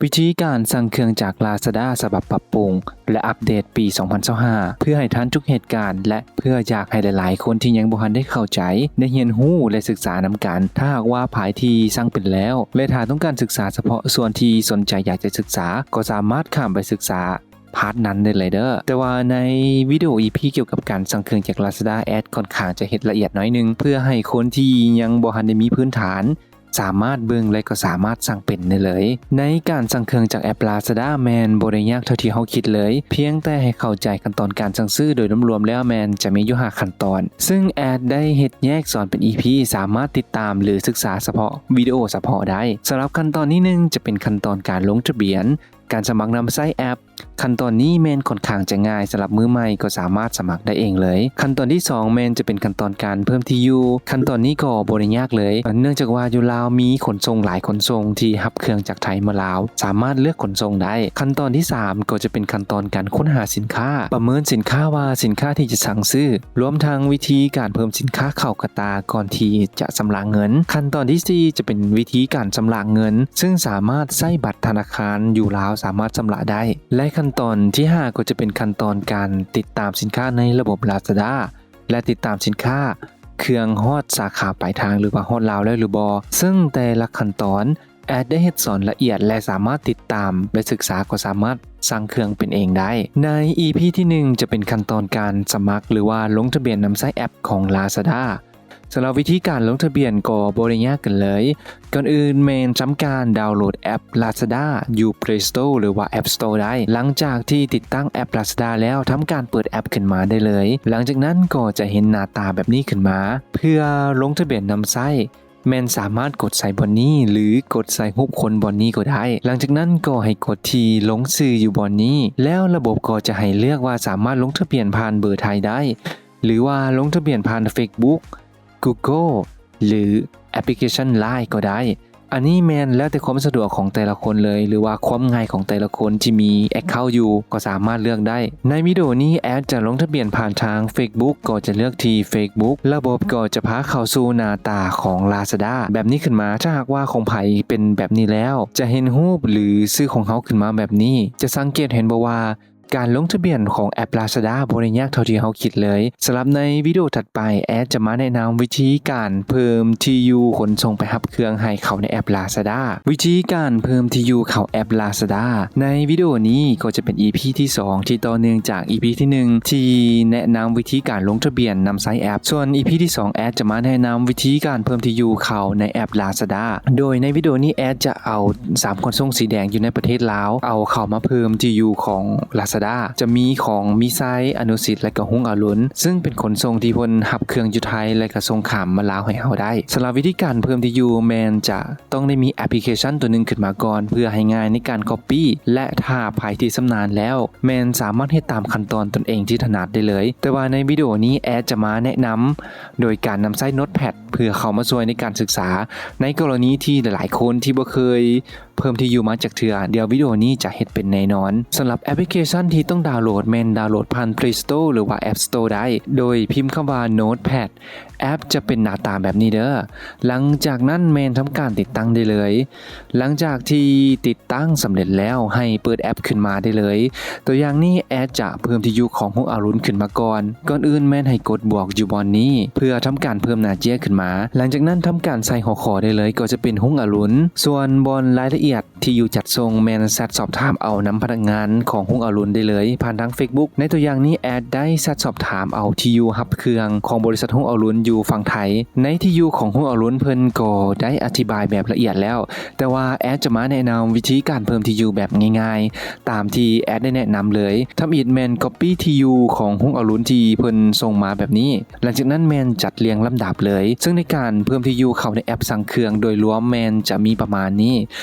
ວິທີການສັ່ງເຄື່ອງຈາກ Lazada ສະບັບປັບປຸງ ແລະ ອັບເດດປີສອງພັນຊາວຫ້າ ເພື່ອໃຫ້ທັນທຸກເຫດການ ແລະ ເພື່ອຢາກໃຫ້ຫຼາຍໆຄົນທີ່ຍັງບໍ່ທັນໄດ້ເຂົ້າໃຈ ໄດ້ຮຽນຮູ້ ແລະ ສຶກສານຳກັນ. ຖ້າຫາກວ່າໃຜທີ່ສັ່ງເປັນແລ້ວ ແລະ ຖ້າຕ້ອງການສຶກສາສະເພາະສ່ວນທີ່ສົນໃຈຢາກຈະສຶກສາ ກໍສາມາດຂ້າມໄປສຶກສາພາດນັ້ນໄດ້ເລີຍເດີ້. ແຕ່ວ່າໃນວິດີໂອ ອີ ພີ ກ່ຽວກັບການສັ່ງເຄື່ອງຈາກ Lazada ແອດຂ້ອນຂ້າງຈະເຮັດລະອຽດໜ້ອຍໜຶ່ງ ເພື່ອໃຫ້ຄົນທີ່ຍັງບໍ່ທັນໄດ້ມີພື້ນຖານ ສາມາດເບິ່ງ ແລະ ກໍສາມາດສັ່ງເປັນໄດ້ເລີຍ. ໃນການສັ່ງເຄື່ອງຈາກແອັບ Lazada ແມ່ນບໍ່ໄດ້ຍາກເທົ່າທີ່ເຮົາຄິດເລີຍ, ພຽງແຕ່ໃຫ້ເຂົ້າໃຈຂັ້ນຕອນການສັ່ງຊື້. ໂດຍລວມໆແລ້ວແມ່ນຈະມີຢູ່ຫ້າຂັ້ນຕອນ, ຊຶ່ງແອດໄດ້ເຮັດແຍກສອນເປັນ ອີ ພີ ສາມາດຕິດຕາມ ຫຼື ສຶກສາສະເພາະວິດີໂອສະເພາະໄດ້. ສຳລັບຂັ້ນຕອນທີໜຶ່ງ ຈະເປັນຂັ້ນຕອນການລົງທະບຽນ, ການສະໝັກນຳໃຊ້ແອັບ. ຂັ້ນຕອນນີ້ແມ່ນຂ້ອນຂ້າງຈະງ່າຍ, ສຳລັບມືໃໝ່ກໍສາມາດສະໝັກໄດ້ເອງເລີຍ. ຂັ້ນຕອນທີສອງແມ່ນຈະເປັນຂັ້ນຕອນການເພີ່ມທີ່ຢູ່. ຂັ້ນຕອນນີ້ກໍບໍ່ໄດ້ຍາກເລີຍ, ເນື່ອງຈາກວ່າຢູ່ລາວມີຂົນສົ່ງຫຼາຍຂົນສົ່ງທີ່ຮັບເຄື່ອງຈາກໄທມາລາວ, ສາມາດເລືອກຂົນສົ່ງໄດ້. ຂັ້ນຕອນທີສາມກໍຈະເປັນຂັ້ນຕອນການຄົ້ນຫາສິນຄ້າ, ປະເມີນສິນຄ້າວ່າສິນຄ້າທີ່ຈະສັ່ງຊື້, ລວມທັງວິທີການເພີ່ມສິນຄ້າເຂົ້າກະຕາກ່ອນທີ່ຈະຊຳລະເງິນ. ຂັ້ນຕອນທີສີ່ຈະເປັນວິທີການຊຳລະເງິນ, ຊຶ່ງສາມາດໃຊ້ບັດທະນາຄານຢູ່ລາວສາມາດຊຳລະໄດ້. ແລະ ຂັ້ນຕອນທີຫ້າກໍຈະເປັນຂັ້ນຕອນການຕິດຕາມສິນຄ້າໃນລະບົບ Lazada ແລະ ຕິດຕາມສິນຄ້າເຄື່ອງຮອດສາຂາປາຍທາງ ຫຼືວ່າຮອດລາວແລ້ວຫຼືບໍ່, ຊຶ່ງແຕ່ລະຂັ້ນຕອນແອດໄດ້ເຮັດສອນລະອຽດ ແລະ ສາມາດຕິດຕາມ ແລະ ສຶກສາກໍສາມາດສັ່ງເຄື່ອງເປັນເອງໄດ້. ໃນ ອີ ພີ ທີໜຶ່ງຈະເປັນຂັ້ນຕອນການສະໝັກ ຫຼືວ່າລົງທະບຽນນຳໃຊ້ແອັບຂອງ Lazada. ສຳລັບວິທີການລົງທະບຽນກໍບໍ່ໄດ້ຍາກກັນເລີຍ. ກ່ອນອື່ນແມ່ນທຳການດາວໂຫຼດແອັບ Lazada ຢູ່ Play Store ຫຼືວ່າ App Store ໄດ້. ຫຼັງຈາກທີ່ຕິດຕັ້ງແອັບ Lazada ແລ້ວ, ທຳການເປີດແອັບຂຶ້ນມາໄດ້ເລີຍ. ຫຼັງຈາກນັ້ນກໍຈະເຫັນໜ້າຕາແບບນີ້ຂຶ້ນມາ. ເພື່ອລົງທະບຽນນຳໃຊ້ ແມ່ນສາມາດກົດໃສ່ບ່ອນນີ້ ຫຼື ກົດໃສ່ຮູບຄົນບ່ອນນີ້ກໍໄດ້. ຫຼັງຈາກນັ້ນກໍໃຫ້ກົດທີ່ລົງຊື່ຢູ່ບ່ອນນີ້, ແລ້ວລະບົບກໍຈະໃຫ້ເລືອກວ່າສາມາດລົງທະບຽນຜ່ານເບີໄທໄດ້ ຫຼືວ່າລົງທະບຽນຜ່ານ Facebook Google ຫຼື ແອັບພລິເຄຊັນ Line ກໍໄດ້. ອັນນີ້ແມ່ນແລ້ວແຕ່ຄວາມສະດວກຂອງແຕ່ລະຄົນເລີຍ ຫຼືວ່າຄວາມງ່າຍຂອງແຕ່ລະຄົນທີ່ມີ account ຢູ່ ກໍສາມາດເລືອກໄດ້. ໃນວິດີໂອນີ້ແອດຈະລົງທະບຽນຜ່ານທາງ Facebook ກໍຈະເລືອກທີ່ Facebook ລະບົບກໍຈະພາເຂົ້າສູ່ໜ້າຕາຂອງ Lazada ແບບນີ້ຂຶ້ນມາ. ຖ້າຫາກວ່າຂອງໃຜເປັນແບບນີ້ແລ້ວ ຈະເຫັນຮູບ ຫຼື ຊື່ຂອງເຮົາຂຶ້ນມາແບບນີ້. ຈະສັງເກດເຫັນບໍ່ວ່າ ການລົງທະບຽນຂອງແອັບ Lazada ບໍ່ໄດ້ຍາກເທົ່າທີ່ເຮົາຄິດເລີຍ. ສຳລັບໃນວິດີໂອຖັດໄປ, ແອດຈະມາແນະນຳວິທີການເພີ່ມທີ່ຢູ່ຂົນສົ່ງໄປຮັບເຄື່ອງໃຫ້ເຂົ້າໃນແອັບ Lazada. ວິທີການເພີ່ມທີ່ຢູ່ເຂົ້າແອັບ Lazada ໃນວິດີໂອນີ້ກໍຈະເປັນ ອີ ພີ ທີສອງ ທີ່ຕໍ່ເນື່ອງຈາກ ອີ ພີ ທີໜຶ່ງ ທີ່ແນະນຳວິທີການລົງທະບຽນນຳໃຊ້ແອັບ. ສ່ວນ ອີ ພີ ທີສອງ ແອດຈະມາແນະນຳວິທີການເພີ່ມທີ່ຢູ່ເຂົ້າໃນແອັບ Lazada. ໂດຍໃນວິດີໂອນີ້ແອດຈະເອົາສາມຂົນສົ່ງສີແດງຢູ່ໃນປະເທດລາວ ເອົາເຂົ້າມາເພີ່ມທີ່ຢູ່ຂອງ Lazada ຈະມີຂອງມີໄຊ, ອະນຸສິດ ແລະ ກໍຮຸ່ງອະລຸນ, ຊຶ່ງເປັນຂົນສົ່ງທີ່ເພິ່ນຮັບເຄື່ອງຢູ່ໄທ ແລະ ກໍສົ່ງຂ້າມມາລາວໃຫ້ເຮົາໄດ້. ສຳລັບວິທີການເພີ່ມທີ່ຢູ່ແມ່ນຈະຕ້ອງໄດ້ມີແອັບພລິເຄຊັນຕົວໜຶ່ງຂຶ້ນມາກ່ອນ ເພື່ອໃຫ້ງ່າຍໃນການ copy ແລະ ຖ້າໃຜທີ່ຊຳນານແລ້ວ ແມ່ນສາມາດເຮັດຕາມຂັ້ນຕອນຕົນເອງທີ່ຖະໜັດໄດ້ເລີຍ. ແຕ່ວ່າໃນວິດີໂອນີ້ແອດຈະມາແນະນຳໂດຍການນຳໃຊ້ Notepad ເພື່ອເຂົ້າມາຊ່ວຍໃນການສຶກສາ ໃນກໍລະນີທີ່ຫຼາຍໆຄົນທີ່ບໍ່ເຄີຍເພີ່ມທີ່ຢູ່ມາຈັກເທື່ອ, ດຽວວິດີໂອນີ້ຈະເຮັດເປັນແນ່ນອນ. ສຳລັບແອັບພລິເຄຊັນທີ່ຕ້ອງດາວໂຫຼດແມ່ນດາວໂຫຼດຜ່ານ Play Store ຫຼືວ່າ App Store ໄດ້ ໂດຍພິມຄຳວ່າ Notepad. ແອັບຈະເປັນໜ້າຕາແບບນີ້ເດີ້. ຫຼັງຈາກນັ້ນແມ່ນທຳການຕິດຕັ້ງໄດ້ເລີຍ. ຫຼັງຈາກທີ່ຕິດຕັ້ງສຳເລັດແລ້ວ ໃຫ້ເປີດແອັບຂຶ້ນມາໄດ້ເລີຍ. ຕົວຢ່າງນີ້ແອດຈະເພີ່ມທີ່ຢູ່ຂອງຮຸ່ງອະລຸນຂຶ້ນມາກ່ອນ. ກ່ອນອື່ນແມ່ນໃຫ້ກົດບວກຢູ່ບ່ອນນີ້ ເພື່ອທຳການເພີ່ມໜ້າເຈ້ຍຂຶ້ນມາ. ຫຼັງຈາກນັ້ນທຳການໃສ່ຫົວຂໍ້ໄດ້ເລີຍ ກໍຈະເປັນຮຸ່ງອະລຸນ. ສ່ວນບ່ອນລາຍລະອຽດ ທີ່ຢູ່ຈັດສົ່ງແມ່ນແຊັດສອບຖາມເອົານຳພະນັກງານຂອງຮຸ່ງອະລຸນໄດ້ເລີຍ ຜ່ານທາງ Facebook. ໃນຕົວຢ່າງນີ້ແອດໄດ້ແຊັດສອບຖາມເອົາທີ່ຢູ່ຮັບເຄື່ອງຂອງບໍລິສັດຮຸ່ງອະລຸນຢູ່ຝັ່ງໄທ. ໃນທີ່ຢູ່ຂອງຮຸ່ງອະລຸນເພິ່ນກໍໄດ້ອະທິບາຍແບບລະອຽດແລ້ວ, ແຕ່ວ່າແອດຈະມາແນະນຳວິທີການເພີ່ມທີ່ຢູ່ແບບງ່າຍໆ ຕາມທີ່ແອດໄດ້ແນະນຳເລີຍ. ທຳອິດແມ່ນກັອບປີ້ທີ່ຢູ່ຂອງຮຸ່ງອະລຸນທີ່ເພິ່ນສົ່ງມາແບບນີ້. ຫຼັງຈາກນັ້ນແມ່ນຈັດລຽງລຳດັບເລີຍ, ເຊິ່ງໃນການເພີ່ມທີ່ຢູ່ເຂົ້າໃນແອັບສັ່ງເຄື່ອງໂດຍລວມແມ່ນຈະມີປະມານນີ້.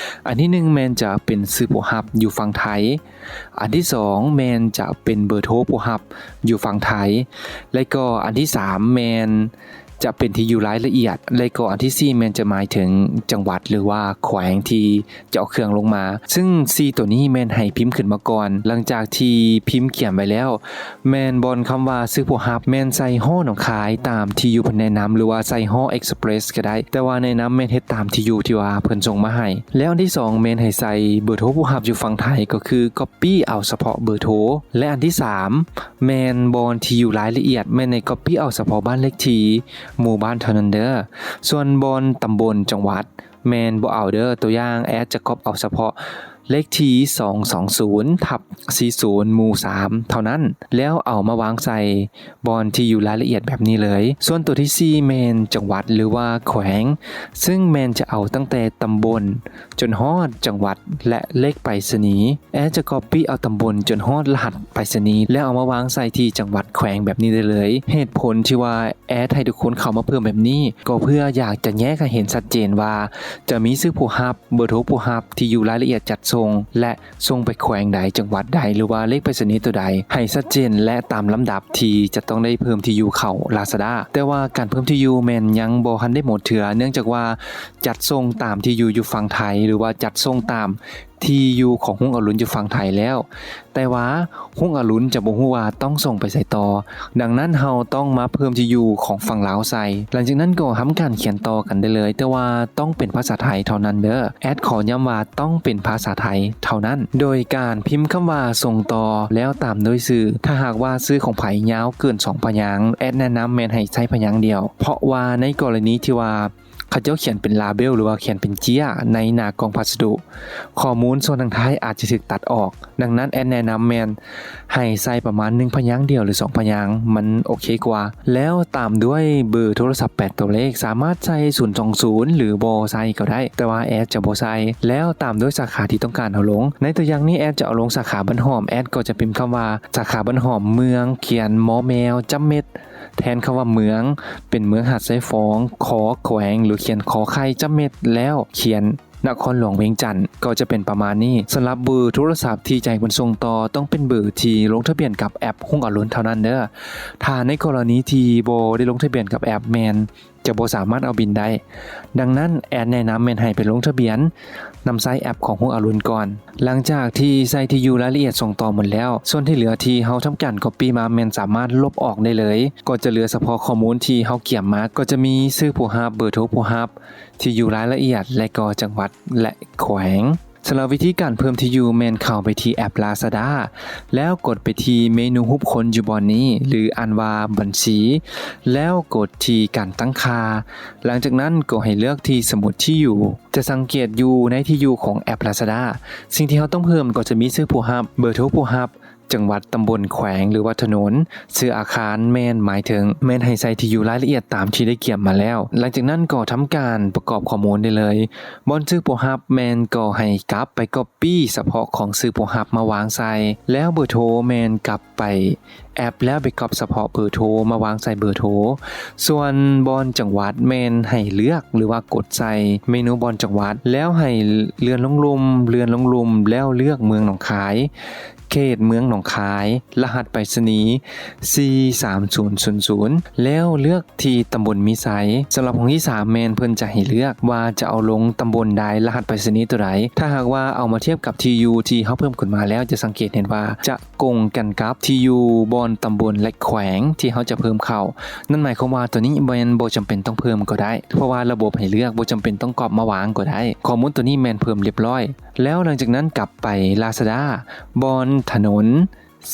ອັນທີໜຶ່ງແມ່ນຈະເປັນຊື່ຜູ້ຮັບຢູ່ຝັ່ງໄທ, ອັນທີສອງແມ່ນຈະເປັນເບີໂທຜູ້ຮັບຢູ່ຝັ່ງໄທ, ແລະກໍອັນທີສາມແມ່ນ ຈະເປັນທີ່ຢູ່ລາຍລະອຽດ ແລະກໍອັນທີສີ່ແມ່ນຈະໝາຍເຖິງຈັງຫວັດ ຫຼືວ່າແຂວງທີ່ຈະເອົາເຄື່ອງລົງມາ ຊຶ່ງສີ່ໂຕນີ້ແມ່ນໃຫ້ພິມຂຶ້ນມາກ່ອນ. ຫຼັງຈາກທີ່ພິມຂຽນໄວ້ແລ້ວ ແມ່ນບ່ອນຄຳວ່າຊື່ຜູ້ຮັບ ແມ່ນໃສ່ຫໍໜອງຄາຍຕາມທີ່ຢູ່ເພິ່ນແນະນຳ ຫຼືວ່າໃສ່ຫໍເອັກສະເປຣສກໍໄດ້ ແຕ່ວ່າແນະນຳແມ່ນເຮັດຕາມທີ່ຢູ່ທີ່ວ່າເພິ່ນສົ່ງມາໃຫ້. ແລ້ວອັນທີສອງແມ່ນໃຫ້ໃສ່ເບີໂທຜູ້ຮັບຢູ່ຝັ່ງໄທ ກໍຄືກັອບປີ້ເອົາສະເພາະເບີໂທ ແລະອັນທີສາມ ແມ່ນບ່ອນທີ່ຢູ່ລາຍລະອຽດ ແມ່ນໃຫ້ກັອບປີ້ເອົາສະເພາະບ້ານເລກທີ, ໝູ່ບ້ານເທົ່ານັ້ນເດີ. ສ່ວນບ່ອນຕຳບົນ, ຈັງຫວັດ ແມ່ນບໍ່ເອົາເດີ. ຕົວຢ່າງ ແອດຈະກັອບເອົາສະເພາະເລກທີສອງສອງສູນທັບສີ່ສູນ ໝູ່ສາມເທົ່ານັ້ນ ແລ້ວເອົາມາວາງໃສ່ບ່ອນທີ່ຢູ່ລາຍລະອຽດແບບນີ້ເລີຍ. ສ່ວນຕົວທີສີ່ແມ່ນຈັງຫວັດ ຫຼືວ່າແຂວງ ຊຶ່ງແມ່ນຈະເອົາຕັ້ງແຕ່ຕຳບົນ ຈົນຮອດຈັງຫວັດ ແລະເລກໄປສະນີ. ແອດຈະກັອບປີ້ເອົາຕຳບົນຈົນຮອດລະຫັດໄປສະນີ ແລ້ວເອົາມາວາງໃສ່ທີ່ຈັງຫວັດແຂວງແບບນີ້ໄດ້ເລີຍ. ເຫດຜົນທີ່ວ່າແອດໃຫ້ທຸກຄົນເຂົ້າມາເພີ່ມແບບນີ້ ກໍເພື່ອຢາກຈະແຍກໃຫ້ເຫັນຊັດເຈນວ່າ ຈະມີຊື່ຜູ້ຮັບ, ເບີໂທຜູ້ຮັບ, ທີ່ຢູ່ລາຍລະອຽດຈັດສົ່ງ ແລະສົ່ງໄປແຂວງໃດ, ຈັງຫວັດໃດ ຫຼືວ່າເລກໄປສະນີໂຕໃດ ໃຫ້ຊັດເຈນ ແລະຕາມລຳດັບທີ່ຈະຕ້ອງໄດ້ເພີ່ມທີ່ຢູ່ເຂົ້າ Lazada. ແຕ່ວ່າການເພີ່ມທີ່ຢູ່ແມ່ນຍັງບໍ່ທັນໄດ້ໝົດເທື່ອ ເນື່ອງຈາກວ່າຈັດສົ່ງຕາມທີ່ຢູ່ຢູ່ຝັ່ງໄທ ຫຼືວ່າຈັດສົ່ງຕາມ ທີ່ຢູ່ຂອງຮຸ່ງອະລຸນຢູ່ຝັ່ງໄທແລ້ວ, ແຕ່ວ່າຮຸ່ງອະລຸນຈະບໍ່ຮູ້ວ່າຕ້ອງສົ່ງໄປໃສຕໍ່. ດັ່ງນັ້ນເຮົາຕ້ອງມາເພີ່ມທີ່ຢູ່ຂອງຝັ່ງລາວໃສ່. ຫຼັງຈາກນັ້ນກໍທຳການຂຽນຕໍ່ກັນໄດ້ເລີຍ, ແຕ່ວ່າຕ້ອງເປັນພາສາໄທເທົ່ານັ້ນເດີ. ແອດຂໍຢ້ຳວ່າຕ້ອງເປັນພາສາໄທເທົ່ານັ້ນ, ໂດຍການພິມຄຳວ່າສົ່ງຕໍ່ ແລ້ວຕາມດ້ວຍຊື່. ຖ້າຫາກວ່າຊື່ຂອງໃຜຍາວເກີນສອງພະຍາງ, ແອດແນະນຳແມ່ນໃຫ້ໃຊ້ພະຍາງດຽວ, ເພາະວ່າໃນກໍລະນີທີ່ວ່າ ເຂົາເຈົ້າຂຽນເປັນລາເບວ ຫຼືວ່າຂຽນເປັນເຈ້ຍໃນໜ້າກ່ອງພັດສະດຸ, ຂໍ້ມູນສ່ວນທາງທ້າຍອາດຈະຖືກຕັດອອກ. ດັ່ງນັ້ນແອດແນະນຳແມ່ນໃຫ້ໃສ່ປະມານໜຶ່ງພະຍາງດຽວ ຫຼືສອງພະຍາງ, ມັນໂອເຄກວ່າ. ແລ້ວຕາມດ້ວຍເບີໂທລະສັບແປດຕົວເລກ, ສາມາດໃສ່ສູນສອງສູນ ຫຼືບໍ່ໃສ່ກໍໄດ້, ແຕ່ວ່າແອດຈະບໍ່ໃສ່. ແລ້ວຕາມດ້ວຍສາຂາທີ່ຕ້ອງການເອົາລົງ. ໃນຕົວຢ່າງນີ້ແອດຈະເອົາລົງສາຂາບ້ານຫອມ, ແອດກໍຈະພິມຄຳວ່າ ສາຂາບ້ານຫອມເມືອງ, ຂຽນ ມໍແມວ ຈ້ຳເມັດ ແທນຄຳວ່າເມືອງ, ເປັນເມືອງຫາດຊາຍຟອງ, ຂໍແຂວງ ຫຼືຂຽນ ຂໍໄຂ່ ຈ້ຳເມັດ ແລ້ວຂຽນນະຄອນຫຼວງວຽງຈັນ, ກໍຈະເປັນປະມານນີ້. ສຳລັບເບີໂທລະສັບທີ່ຈະໃຫ້ເພິ່ນສົ່ງຕໍ່ ຕ້ອງເປັນເບີທີ່ລົງທະບຽນກັບແອັບຮຸ່ງອະລຸນເທົ່ານັ້ນເດີ. ຖ້າໃນກໍລະນີທີ່ບໍ່ໄດ້ລົງທະບຽນກັບແອັບ ແມ່ນຈະບໍ່ສາມາດເອົາບິນໄດ້. ດັ່ງນັ້ນແອດແນະນຳແມ່ນໃຫ້ໄປລົງທະບຽນນຳໃຊ້ແອັບຂອງຮຸ່ງອະລຸນກ່ອນ. ຫຼັງຈາກທີ່ໃສ່ທີ່ຢູ່ລາຍລະອຽດສົ່ງຕໍ່ໝົດແລ້ວ, ສ່ວນທີ່ເຫຼືອທີ່ເຮົາທຳການກັອບປີ້ມາແມ່ນສາມາດລົບອອກໄດ້ເລີຍ, ກໍຈະເຫຼືອສະເພາະຂໍ້ມູນທີ່ເຮົາກຽມມາ, ກໍຈະມີຊື່ຜູ້ຮັບ, ເບີໂທຜູ້ຮັບ, ທີ່ຢູ່ລາຍລະອຽດ ແລະກໍຈັງຫວັດ ແລະແຂວງ. ສຳລັບວິທີການເພີ່ມທີ່ຢູ່ແມ່ນເຂົ້າໄປທີ່ແອັບ Lazada ແລ້ວກົດໄປທີ່ເມນູຮູບຄົນຢູ່ບ່ອນນີ້ ຫຼືອ່ານວ່າບັນຊີ ແລ້ວກົດທີ່ການຕັ້ງຄ່າ. ຫຼັງຈາກນັ້ນກໍໃຫ້ເລືອກທີ່ສະໝຸດທີ່ຢູ່. ຈະສັງເກດຢູ່ໃນທີ່ຢູ່ຂອງແອັບ Lazada, ສິ່ງທີ່ເຮົາຕ້ອງເພີ່ມກໍຈະມີຊື່ຜູ້ຮັບ, ເບີໂທຜູ້ຮັບ, ຈັງຫວັດ, ຕຳບົນ, ແຂວງ ຫຼືວ່າຖະໜົນ, ຊື່ອາຄານແມ່ນໝາຍເຖິງ ແມ່ນໃຫ້ໃສ່ທີ່ຢູ່ລາຍລະອຽດຕາມທີ່ໄດ້ກຽມມາແລ້ວ. ຫຼັງຈາກນັ້ນກໍທຳການປະກອບຂໍ້ມູນໄດ້ເລີຍ. ບ່ອນຊື່ຜູ້ຮັບແມ່ນກໍໃຫ້ກັອບໄປກັອບປີ້ສະເພາະຂອງຊື່ຜູ້ຮັບມາວາງໃສ່, ແລ້ວເບີໂທແມ່ນກັອບໄປ ແອັບ ແລ້ວໄປກັອບສະເພາະເບີໂທມາວາງໃສ່ເບີໂທ. ສ່ວນບ່ອນຈັງຫວັດແມ່ນໃຫ້ເລືອກ ຫຼືວ່າກົດໃສ່ເມນູບ່ອນຈັງຫວັດ ແລ້ວໃຫ້ເລື່ອນລົງລຸ່ມ, ເລື່ອນລົງລຸ່ມ ແລ້ວເລືອກເມືອງໜອງຄາຍ, ເຂດເມືອງໜອງຄາຍ, ລະຫັດໄປສະນີ ສີ່ສາມສູນສູນສູນ ແລ້ວເລືອກທີ່ຕຳບົນມີໄຊ. ສຳລັບຫ້ອງທີສາມແມ່ນເພິ່ນຈະໃຫ້ເລືອກວ່າຈະເອົາລົງຕຳບົນໃດ, ລະຫັດໄປສະນີຕົວໃດ. ຖ້າຫາກວ່າເອົາມາທຽບກັບທີ່ຢູ່ທີ່ເຮົາເພີ່ມຂຶ້ນມາແລ້ວ ຈະສັງເກດເຫັນວ່າຈະ ກົງກັນກັບທີ່ຢູ່ບ່ອນຕຳບົນ ແລະ ແຂວງທີ່ເຮົາຈະເພີ່ມເຂົ້າ. ນັ້ນໝາຍຄວາມວ່າຕົວນີ້ແມ່ນບໍ່ຈຳເປັນຕ້ອງເພີ່ມກໍໄດ້, ເພາະວ່າລະບົບໃຫ້ເລືອກ, ບໍ່ຈຳເປັນຕ້ອງກອບມາວາງກໍໄດ້. ຂໍ້ມູນຕົວນີ້ແມ່ນເພີ່ມລຽບລ້ອຍ. ແລ້ວຫຼັງຈາກນັ້ນກັບໄປ Lazada, ບ່ອນຖະໜົນ,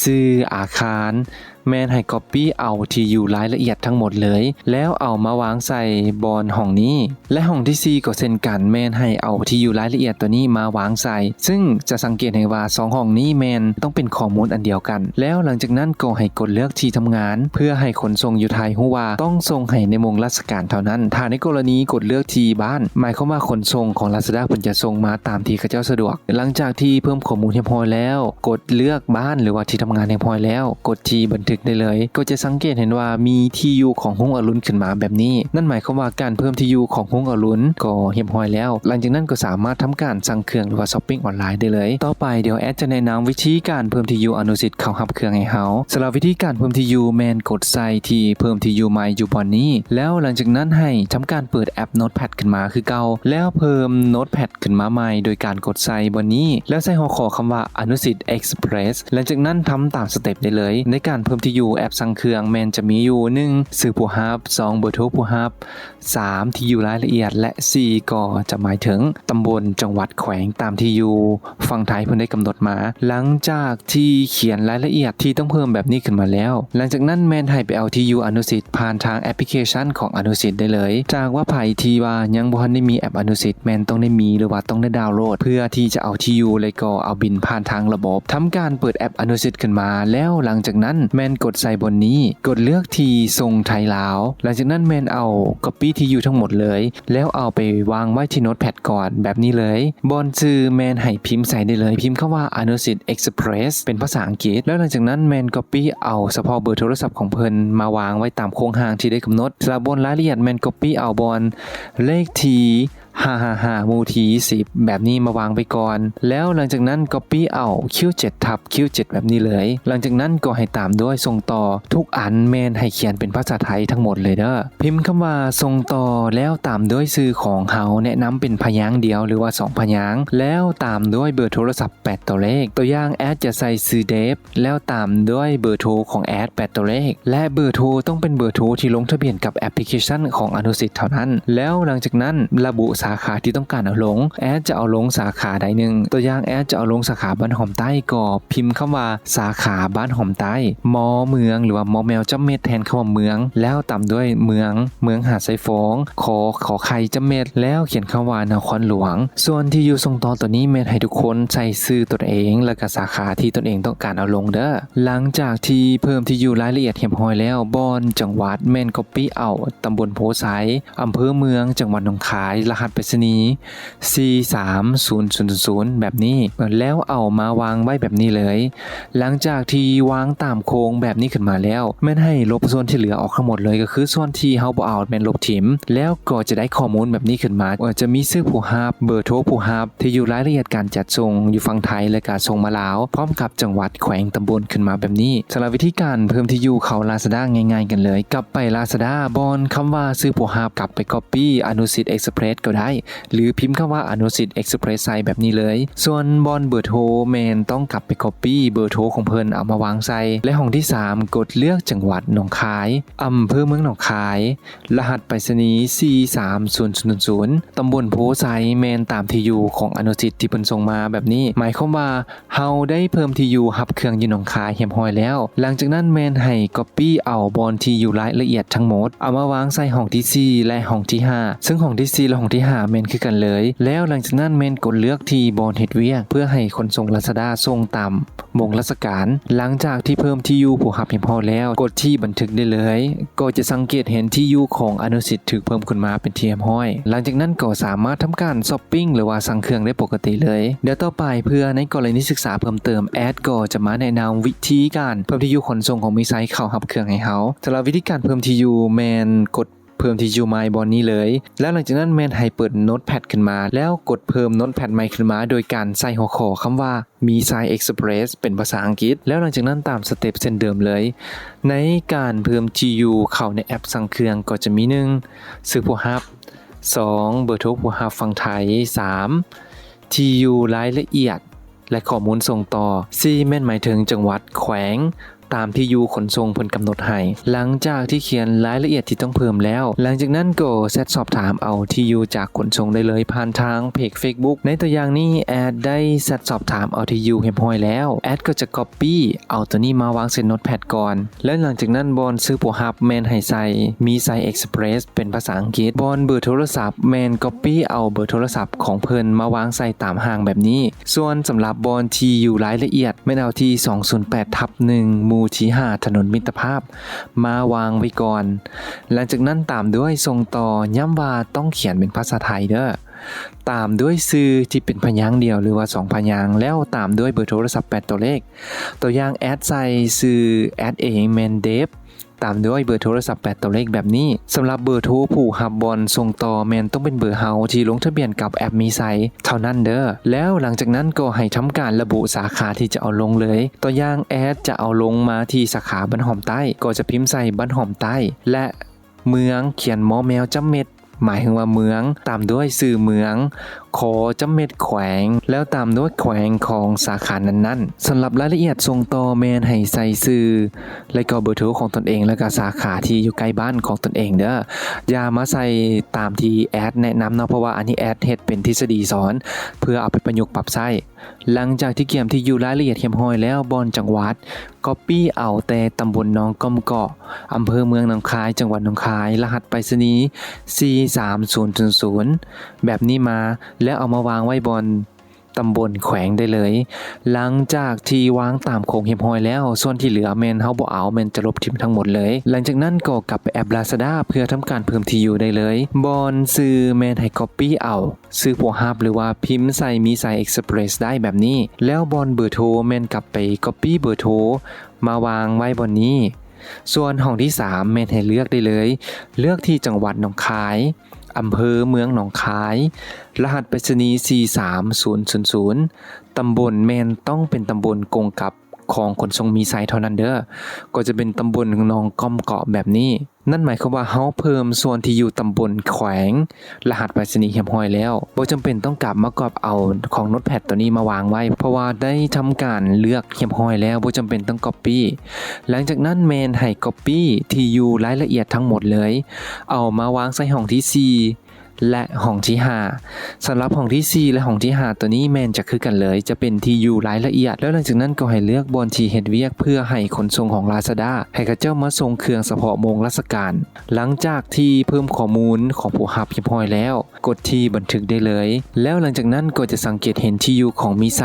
ຊື່ອາຄານ, ແມ່ນໃຫ້ກັອບປີ້ເອົາທີ່ຢູ່ລາຍລະອຽດທັງໝົດເລີຍ ແລ້ວເອົາມາວາງໃສ່ບ່ອນຫ້ອງນີ້. ແລະ ຫ້ອງທີສີ່ກໍເຊັ່ນກັນ, ແມ່ນໃຫ້ເອົາທີ່ຢູ່ລາຍລະອຽດຕົວນີ້ມາວາງໃສ່, ຊຶ່ງຈະສັງເກດເຫັນວ່າສອງຫ້ອງນີ້ແມ່ນຕ້ອງເປັນຂໍ້ມູນອັນດຽວກັນ. ແລ້ວຫຼັງຈາກນັ້ນກໍໃຫ້ກົດເລືອກທີ່ທຳງານ ເພື່ອໃຫ້ຂົນສົ່ງຢູ່ໄທຮູ້ວ່າຕ້ອງສົ່ງໃຫ້ໃນໂມງລາຊະການເທົ່ານັ້ນ. ຖ້າໃນກໍລະນີກົດເລືອກທີ່ບ້ານ, ໝາຍຄວາມວ່າຂົນສົ່ງຂອງ Lazada ເພິ່ນຈະສົ່ງມາຕາມທີ່ເຂົາເຈົ້າສະດວກ. ຫຼັງຈາກທີ່ເພີ່ມຂໍ້ມູນຮຽບຮ້ອຍແລ້ວ, ກົດເລືອກບ້ານ ຫຼືວ່າທີ່ທຳງານຮຽບຮ້ອຍແລ້ວ, ກົດທີ່ບັນ ຖືກໄດ້ເລີຍ. ກໍຈະສັງເກດເຫັນວ່າມີທີ່ຢູ່ຂອງຮຸງອະລຸນຂຶ້ນມາແບບນີ້. ນັ້ນໝາຍຄວາມວ່າການເພີ່ມທີ່ຢູ່ຂອງຮຸງອະລຸນກໍຮຽບຮ້ອຍແລ້ວ. ຫຼັງຈາກນັ້ນກໍສາມາດທຳການສັ່ງເຄື່ອງ ຫຼືວ່າຊັອບປິງອອນລາຍໄດ້ເລີຍ. ຕໍ່ໄປດຽວແອດຈະແນະນຳວິທີການເພີ່ມທີ່ຢູ່ອະນຸສິດເຂົ້າຮັບເຄື່ອງໃຫ້ເຮົາ. ສຳລັບວິທີການເພີ່ມທີ່ຢູ່ແມ່ນກົດໃສ່ທີ່ເພີ່ມທີ່ຢູ່ໃໝ່ຢູ່ບ່ອນນີ້ ແລ້ວຫຼັງຈາກນັ້ນໃຫ້ທຳການເປີດແອັບໂນດແພັດຂຶ້ນມາຄືເກົ່າ ແລ້ວເພີ່ມໂນດແພັດຂຶ້ນມາໃໝ່ໂດຍການກົດໃສ່ບ່ອນນີ້ ແລ້ວໃສ່ຫົວຂໍ້ຄຳວ່າອະນຸສິດເອັກສະເພຣສ. ຫຼັງຈາກນັ້ນທຳຕາມສະເຕັບໄດ້ເລີຍ. ໃນການເພີ່ມທີ່ຢູ່ແອັບສັ່ງເຄື່ອງແມ່ນຈະມີຢູ່ ໜຶ່ງ ຊື່ຜູ້ຮັບ, ສອງ ເບີໂທຜູ້ຮັບ, ສາມ ທີ່ຢູ່ລາຍລະອຽດ ແລະ ສີ່ ກໍຈະໝາຍເຖິງຕຳບົນ, ຈັງຫວັດ, ແຂວງ ຕາມທີ່ຢູ່ຝັ່ງໄທເພິ່ນໄດ້ກຳນົດມາ. ຫຼັງຈາກທີ່ຂຽນລາຍລະອຽດທີ່ຕ້ອງເພີ່ມແບບນີ້ຂຶ້ນມາແລ້ວ, ຫຼັງຈາກນັ້ນແມ່ນໃຫ້ໄປເອົາທີ່ຢູ່ອະນຸສິດຜ່ານທາງແອັບພລິເຄຊັນຂອງອະນຸສິດໄດ້ເລີຍ. ຖ້າຫາກວ່າໃຜທີ່ວ່າຍັງບໍ່ທັນໄດ້ມີແອັບອະນຸສິດ ແມ່ນຕ້ອງໄດ້ມີ ຫຼືວ່າຕ້ອງໄດ້ດາວໂຫຼດ ເພື່ອທີ່ຈະເອົາທີ່ຢູ່ ແລະ ກໍເອົາບິນຜ່ານທາງລະບົບ. ທຳການເປີດແອັບອະນຸສິດຂຶ້ນມາ ແລ້ວຫຼັງຈາກນັ້ນແມ່ນກົດໃສ່ບ່ອນນີ້ ກົດເລືອກທີ່ສົ່ງໄທລາວ. ຫຼັງຈາກນັ້ນແມ່ນເອົາກັອບປີ້ທີ່ຢູ່ທັງໝົດເລີຍ ແລ້ວເອົາໄປວາງໄວ້ທີ່ໂນດແພັດກ່ອນແບບນີ້ເລີຍ. ບ່ອນຊື່ແມ່ນໃຫ້ພິມໃສ່ໄດ້ເລີຍ, ພິມຄຳວ່າອະນຸສິດເອັກສະເພຣສເປັນພາສາອັງກິດ ແລ້ວຫຼັງຈາກນັ້ນແມ່ນກັອບປີ້ເອົາສະເພາະເບີໂທລະສັບຂອງເພິ່ນມາວາງໄວ້ຕາມໂຄງຮ່າງທີ່ໄດ້ກຳນົດ. ສຳລັບບ່ອນລາຍລະອຽດແມ່ນກັອບປີ້ເອົາບ່ອນເລກທີຫ້າຫ້າຫ້າ ໝູ່ທີສິບ ແບບນີ້ມາວາງໄວ້ກ່ອນ ແລ້ວຫຼັງຈາກນັ້ນກັອບປີ້ເອົາຄິວເຈັດທັບຄິວເຈັດແບບນີ້ເລີຍ. ຫຼັງຈາກນັ້ນກໍໃຫ້ຕາມດ້ວຍສົ່ງຕໍ່. ທຸກອັນແມ່ນໃຫ້ຂຽນເປັນພາສາໄທທັງໝົດເລີຍເດີ້. ພິມຄຳວ່າສົ່ງຕໍ່ ແລ້ວຕາມດ້ວຍຊື່ຂອງເຮົາ, ແນະນຳເປັນພະຍາງດຽວ ຫຼືວ່າສອງພະຍາງ, ແລ້ວຕາມດ້ວຍເບີໂທລະສັບແປດຕົວເລກ. ຕົວຢ່າງ ແອດຈະໃສ່ຊື່ເດບ ແລ້ວຕາມດ້ວຍເບີໂທຂອງແອດແປດຕົວເລກ ແລະ ເບີໂທຕ້ອງເປັນເບີໂທທີ່ລົງທະບຽນກັບແອັບພລິເຄຊັນຂອງອະນຸສິດເທົ່ານັ້ນ. ແລ້ວຫຼັງຈາກນັ້ນລະບຸສາຂາທີ່ຕ້ອງການເອົາລົງ. ແອດຈະເອົາລົງສາຂາໃດໜຶ່ງ. ຕົວຢ່າງ ແອດຈະເອົາລົງສາຂາບ້ານຫອມໃຕ້ ກໍພິມຄຳວ່າສາຂາບ້ານຫອມໃຕ້, ມໍເມືອງ ຫຼືວ່າມໍແມວຈ້ຳເມັດແທນຄຳວ່າເມືອງ ແລ້ວຕາມດ້ວຍເມືອງ, ເມືອງຫາດຊາຍຟອງ, ຂໍ ຂໍໄຂ່ຈ້ຳເມັດ ແລ້ວຂຽນຄຳວ່ານະຄອນຫຼວງ. ສ່ວນທີ່ຢູ່ສົ່ງຕໍ່ຕົວນີ້ແມ່ນໃຫ້ທຸກຄົນໃສ່ຊື່ຕົນເອງ ແລະ ກະສາຂາທີ່ຕົນເອງຕ້ອງການເອົາລົງເດີ້. ຫຼັງຈາກທີ່ເພີ່ມທີ່ຢູ່ລາຍລະອຽດຮຽບຮ້ອຍແລ້ວ, ບ່ອນຈັງຫວັດແມ່ນກັອບປີ້ເອົາຕຳບົນໂພໄຊ, ອຳເພີເມືອງ, ຈັງຫວັດໜອງຄາຍ, ລະຫັດໄປສະນີ ສີ່ສາມສູນສູນສູນ ແບບນີ້ ແລ້ວເອົາມາວາງໄວ້ແບບນີ້ເລີຍ. ຫຼັງຈາກທີ່ວາງຕາມໂຄງແບບນີ້ຂຶ້ນມາແລ້ວ, ແມ່ນໃຫ້ລົບສ່ວນທີ່ເຫຼືອອອກທັງໝົດເລີຍ, ກໍຄືສ່ວນທີ່ເຮົາບໍ່ເອົາແມ່ນລົບຖິ້ມ, ແລ້ວກໍຈະໄດ້ຂໍ້ມູນແບບນີ້ຂຶ້ນມາ, ຈະມີຊື່ຜູ້ຮັບ, ເບີໂທຜູ້ຮັບ, ທີ່ຢູ່ລາຍລະອຽດການຈັດສົ່ງຢູ່ຝັ່ງໄທ ແລະ ກະສົ່ງມາລາວ, ພ້ອມກັບຈັງຫວັດ, ແຂວງ, ຕຳບົນຂຶ້ນມາແບບນີ້. ສຳລັບວິທີການເພີ່ມທີ່ຢູ່ເຂົ້າລາຊາດ້າງ່າຍໆກັນເລີຍ. ກັບໄປລາຊາດ້າ, ບ່ອນຄຳວ່າຊື່ຜູ້ຮັບ, ກັບໄປກັອບປີ້ອະນຸສິດເອັກສະເພຣສກໍໄດ້ ຫຼື ພິມຄຳວ່າອະນຸສິດເອັກສະເພຣສໃສ່ແບບນີ້ເລີຍ. ສ່ວນບ່ອນເບີໂທແມ່ນຕ້ອງກັບໄປກັອບປີ້ເບີໂທຂອງເພິ່ນເອົາມາວາງໃສ່. ແລະ ຫ້ອງທີສາມ ກົດເລືອກຈັງຫວັດໜອງຄາຍ, ອຳເພີເມືອງໜອງຄາຍ, ລະຫັດໄປສະນີ ສີ່ສາມສູນສູນສູນ, ຕຳບົນໂພໄຊ, ແມ່ນຕາມທີ່ຢູ່ຂອງອະນຸສິດທີ່ເພິ່ນສົ່ງມາແບບນີ້. ໝາຍຄວາມວ່າ ເຮົາໄດ້ເພີ່ມທີ່ຢູ່ຮັບເຄື່ອງຢູ່ໜອງຄາຍຮຽບຮ້ອຍແລ້ວ. ຫຼັງຈາກນັ້ນແມ່ນໃຫ້ກັອບປີ້ເອົາບ່ອນທີ່ຢູ່ລາຍລະອຽດທັງໝົດ ເອົາມາວາງໃສ່ຫ້ອງທີສີ່ ແລະ ຫ້ອງທີຫ້າ ເຊິ່ງຫ້ອງທີສີ່ ແລະ ຫ້ອງທີຫ້າແມ່ນຄືກັນເລີຍ. ແລ້ວຫຼັງຈາກນັ້ນແມ່ນກົດເລືອກທີ່ບ່ອນເຮັດວຽກ ເພື່ອໃຫ້ຂົນສົ່ງລາຊາດ້າສົ່ງຕາມໂມງລາຊະການ. ຫຼັງຈາກທີ່ເພີ່ມທີ່ຢູ່ຜູ້ຮັບຮຽບຮ້ອຍແລ້ວ, ກົດທີ່ບັນທຶກໄດ້ເລີຍ. ກໍຈະສັງເກດເຫັນທີ່ຢູ່ຂອງອະນຸສິດຖືກເພີ່ມຂຶ້ນມາເປັນທີ່ຮຽບຮ້ອຍ. ຫຼັງຈາກນັ້ນກໍສາມາດທຳການຊັອບປິງ ຫຼືວ່າສັ່ງເຄື່ອງໄດ້ປົກກະຕິເລີຍ. ດຽວຕໍ່ໄປເພື່ອໃນກໍລະນີສຶກສາເພີ່ມເຕີມ, ແອດກໍຈະມາແນະນຳວິທີການເພີ່ມທີ່ຢູ່ຂົນສົ່ງຂອງມີໄຊເຂົ້າຮັບເຄື່ອງໃຫ້ເຮົາ. ສຳລັບວິທີການເພີ່ມທີ່ຢູ່ແມ່ນກົດເພີ່ມທີ່ຢູ່ໃໝ່ບ່ອນນີ້ເລີຍ. ແລ້ວຫຼັງຈາກນັ້ນແມ່ນໃຫ້ເປີດໂນດແພັດຂຶ້ນມາ, ແລ້ວກົດເພີ່ມໂນດແພັດໃໝ່ຂຶ້ນມາ ໂດຍການໃສ່ຫົວຂໍ້ຄຳວ່າ ມີໄຊເອັກສະເພຣສເປັນພາສາອັງກິດ ແລ້ວຫຼັງຈາກນັ້ນຕາມສະເຕັບເຊັ່ນເດີມເລີຍ. ໃນການເພີ່ມທີ່ຢູ່ເຂົ້າໃນແອັບສັ່ງເຄື່ອງກໍຈະມີ ໜຶ່ງ ຊື່ຜູ້ຮັບ, ສອງ ເບີໂທຜູ້ຮັບຝັ່ງໄທ, ສາມ ທີ່ຢູ່ລາຍລະອຽດ ແລະ ຂໍ້ມູນສົ່ງຕໍ່, ສີ່ ແມ່ນໝາຍເຖິງຈັງຫວັດ, ແຂວງ ຕາມທີ່ຢູ່ຂົນສົ່ງເພິ່ນກຳນົດໃຫ້. ຫຼັງຈາກທີ່ຂຽນລາຍລະອຽດທີ່ຕ້ອງເພີ່ມແລ້ວ, ຫຼັງຈາກນັ້ນກໍແຊັດສອບຖາມເອົາທີ່ຢູ່ຈາກຂົນສົ່ງໄດ້ເລີຍຜ່ານທາງເພຈເຟສບຸກ. ໃນຕົວຢ່າງນີ້ແອດໄດ້ແຊັດສອບຖາມເອົາທີ່ຢູ່ຮຽບຮ້ອຍແລ້ວ, ແອດກໍຈະກັອບປີ້ເອົາຕົວນີ້ມາວາງໃສ່ໂນດແພັດກ່ອນ ແລະ ຫຼັງຈາກນັ້ນບ່ອນຊື່ຜູ້ຮັບແມ່ນໃຫ້ໃສ່ມີໄຊເອັກສະເພຣສເປັນພາສາອັງກິດ, ບ່ອນເບີໂທລະສັບແມ່ນກັອບປີ້ເອົາເບີໂທລະສັບຂອງເພິ່ນມາວາງໃສ່ຕາມຮ່າງແບບນີ້. ສ່ວນສຳລັບບ່ອນທີ່ຢູ່ລາຍລະອຽດ ແມ່ນເອົາທີ່ສອງສູນແປດທັບໜຶ່ງ ໝູ່ທີຫ້າ ຖະໜົນມິດຕະພາບ ມາວາງໄວ້ກ່ອນ. ຫຼັງຈາກນັ້ນຕາມດ້ວຍສົ່ງຕໍ່, ຢ້ຳວ່າຕ້ອງຂຽນເປັນພາສາໄທເດີ້. ຕາມດ້ວຍຊື່ທີ່ເປັນພະຍາງດຽວ ຫຼືວ່າສອງພະຍາງ ແລ້ວຕາມດ້ວຍເບີໂທລະສັບແປດຕົວເລກ. ຕົວຢ່າງ ແອດໃສ່ຊື່ແອດເອງແມ່ນ Dave ຕາມດ້ວຍເບີໂທລະສັບແປດຕົວເລກແບບນີ້. ສຳລັບເບີໂທຜູ້ຮັບບ່ອນສົ່ງຕໍ່ແມ່ນຕ້ອງເປັນເບີເຮົາທີ່ລົງທະບຽນກັບແອັບມີໄຊເທົ່ານັ້ນເດີ້. ແລ້ວຫຼັງຈາກນັ້ນກໍໃຫ້ທຳການລະບຸສາຂາທີ່ຈະເອົາລົງເລີຍ. ຕົວຢ່າງ ແອດຈະເອົາລົງມາທີ່ສາຂາບ້ານຫອມໃຕ້ ກໍຈະພິມໃສ່ບ້ານຫອມໃຕ້ ແລະ ເມືອງ ຂຽນ ມໍແມວ ຈ້ຳເມັດ ໝາຍເຖິງວ່າເມືອງ ຕາມດ້ວຍຊື່ເມືອງ ຂໍ ຈ້ຳເມັດ ແຂວງ ແລ້ວຕາມດ້ວຍແຂວງຂອງສາຂານັ້ນໆ. ສຳລັບລາຍລະອຽດສົ່ງຕໍ່ແມ່ນໃຫ້ໃສ່ຊື່ ແລະກໍເບີໂທຂອງຕົນເອງ ແລະກະສາຂາທີ່ຢູ່ໃກ້ບ້ານຂອງຕົນເອງເດີ້. ຢ່າມາໃສ່ຕາມທີ່ແອດແນະນຳເນາະ ເພາະວ່າອັນນີ້ແອດເຮັດເປັນທິດສະດີສອນ ເພື່ອເອົາໄປປະຍຸກປັບໃຊ້. ຫຼັງຈາກທີ່ກຽມທີ່ຢູ່ລາຍລະອຽດຮຽບຮ້ອຍແລ້ວ, ບ່ອນຈັງຫວັດ ກັອບປີ້ເອົາແຕ່ຕຳບົນໜອງກ້ອມເກາະ, ອຳເພີເມືອງໜອງຄາຍ, ຈັງຫວັດໜອງຄາຍ, ລະຫັດໄປສະນີ ສີ່ສາມສູນສູນສູນ ແບບນີ້ມາ ແລ້ວເອົາມາວາງໄວ້ບ່ອນຕຳບົນແຂວງໄດ້ເລີຍ. ຫຼັງຈາກທີ່ວາງຕາມໂຄງຮຽບຮ້ອຍແລ້ວ, ສ່ວນທີ່ເຫຼືອແມ່ນເຮົາບໍ່ເອົາ, ແມ່ນຈະລົບຖິ້ມທັງໝົດເລີຍ. ຫຼັງຈາກນັ້ນກໍກັບໄປແອັບ Lazada ເພື່ອທຳການເພີ່ມທີ່ຢູ່ໄດ້ເລີຍ. ບ່ອນຊື່ແມ່ນໃຫ້ກັອບປີ້ເອົາ ຊື່ຜູ້ຮັບ ຫຼືວ່າພິມໃສ່ມີໄຊເອັກສະເພຣສໄດ້ແບບນີ້, ແລ້ວບ່ອນເບີໂທແມ່ນກັບໄປກັອບປີ້ເບີໂທມາວາງໄວ້ບ່ອນນີ້. ສ່ວນຫ້ອງທີສາມແມ່ນໃຫ້ເລືອກໄດ້ເລີຍ, ເລືອກທີ່ຈັງຫວັດໜອງຄາຍ, ອຳເພີເມືອງໜອງຄາຍ, ລະຫັດໄປສະນີ ສີ່ສາມສູນສູນສູນ, ຕຳບົນແມ່ນຕ້ອງເປັນຕຳບົນກົງກັບຂອງຂົນສົ່ງມີໄຊເທົ່ານັ້ນເດີ້, ກໍຈະເປັນຕຳບົນໜອງກ້ອມເກາະແບບນີ້. ນັ້ນໝາຍຄວາມວ່າເຮົາເພີ່ມສ່ວນທີ່ຢູ່ຕຳບົນແຂວງ ລະຫັດໄປສະນີຮຽບຮ້ອຍແລ້ວ, ບໍ່ຈຳເປັນຕ້ອງກັບມາກອບເອົາຂອງໂນດແພດຕົວນີ້ມາວາງໄວ້, ເພາະວ່າໄດ້ທຳການເລືອກຮຽບຮ້ອຍແລ້ວ, ບໍ່ຈຳເປັນຕ້ອງກັອບປີ້. ຫຼັງຈາກນັ້ນແມ່ນໃຫ້ກັອບປີ້ທີ່ຢູ່ລາຍລະອຽດທັງໝົດເລີຍ, ເອົາມາວາງໃສ່ຫ້ອງທີສີ່ ແລະ ຫ້ອງທີຫ້າ. ສຳລັບຫ້ອງທີສີ່ ແລະ ຫ້ອງທີຫ້າ ຕົວນີ້ແມ່ນຈະຄືກັນເລີຍ, ຈະເປັນທີ່ຢູ່ລາຍລະອຽດ. ແລ້ວຫຼັງຈາກນັ້ນກໍໃຫ້ເລືອກບ່ອນທີ່ເຮັດວຽກເພື່ອໃຫ້ຂົນສົ່ງຂອງ Lazada ໃຫ້ເຂົາເຈົ້າມາສົ່ງເຄື່ອງສະເພາະໂມງລາຊະການ. ຫຼັງຈາກທີ່ເພີ່ມຂໍ້ມູນຂອງຜູ້ຮັບຮຽບຮ້ອຍແລ້ວ, ກົດທີ່ບັນທຶກໄດ້ເລີຍ. ແລ້ວຫຼັງຈາກນັ້ນກໍຈະສັງເກດເຫັນທີ່ຢູ່ຂອງມີໄຊ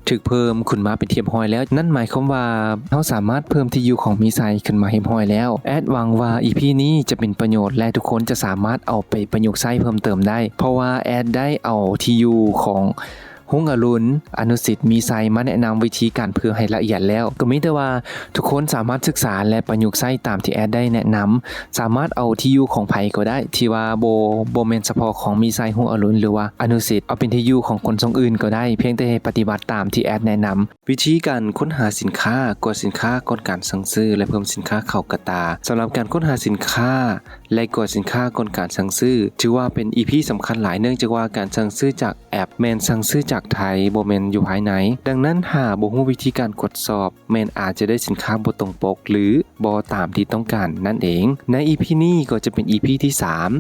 ຖືກເພີ່ມຂຶ້ນມາເປັນທີ່ຮຽບຮ້ອຍແລ້ວ. ນັ້ນໝາຍຄວາມວ່າເຮົາສາມາດເພີ່ມທີ່ຢູ່ຂອງມີໄຊຂຶ້ນມາຮຽບຮ້ອຍແລ້ວ. ແອດຫວັງວ່າອີພີນີ້ຈະເປັນປະໂຫຍດ ແລະ ທຸກຄົນຈະສາມາດເອົາໄປປະຍຸກໃຊ້ເພີ່ມເຕີມໄດ້, ເພາະວ່າແອດໄດ້ເອົາທີ່ຢູ່ຂອງຮຸ່ງອະລຸນ, ອະນຸສິດ, ມີໄຊ ມາແນະນຳວິທີການເພີ່ມໃຫ້ລະອຽດແລ້ວ. ກໍມີແຕ່ວ່າທຸກຄົນສາມາດສຶກສາ ແລະ ປະຍຸກໃຊ້ຕາມທີ່ແອດໄດ້ແນະນຳ. ສາມາດເອົາທີ່ຢູ່ຂອງໃຜກໍໄດ້ ທີ່ວ່າບໍ່ ບໍ່ແມ່ນສະເພາະຂອງມີໄຊ, ຮຸ່ງອະລຸນ ຫຼືວ່າອະນຸສິດ, ເອົາເປັນທີ່ຢູ່ຂອງຂົນສົ່ງອື່ນກໍໄດ້, ພຽງແຕ່ປະຕິບັດຕາມທີ່ແອດແນະນຳ. ວິທີການຄົ້ນຫາສິນຄ້າ, ກວດສິນຄ້າກ່ອນການສັ່ງຊື້ ແລະ ເພີ່ມສິນຄ້າເຂົ້າກະຕ່າ. ສຳລັບການຄົ້ນຫາສິນຄ້າ ແລະ ກວດສິນຄ້າກ່ອນການສັ່ງຊື້ ຖືວ່າເປັນອີພີສຳຄັນຫຼາຍ, ເນື່ອງຈາກວ່າການສັ່ງຊື້ຈາກແອັບແມ່ນສັ່ງຊື້ຈາກໄທ, ບໍ່ແມ່ນຢູ່ພາຍໃນ. ດັ່ງນັ້ນ, ຖ້າບໍ່ຮູ້ວິທີການກວດສອບ, ແມ່ນອາດຈະໄດ້ສິນຄ້າບໍ່ຕົງປົກ ຫຼື ບໍ່ຕາມທີ່ຕ້ອງການນັ້ນເອງ. ໃນອີພີນີ້ກໍຈະເປັນອີພີທີສາມ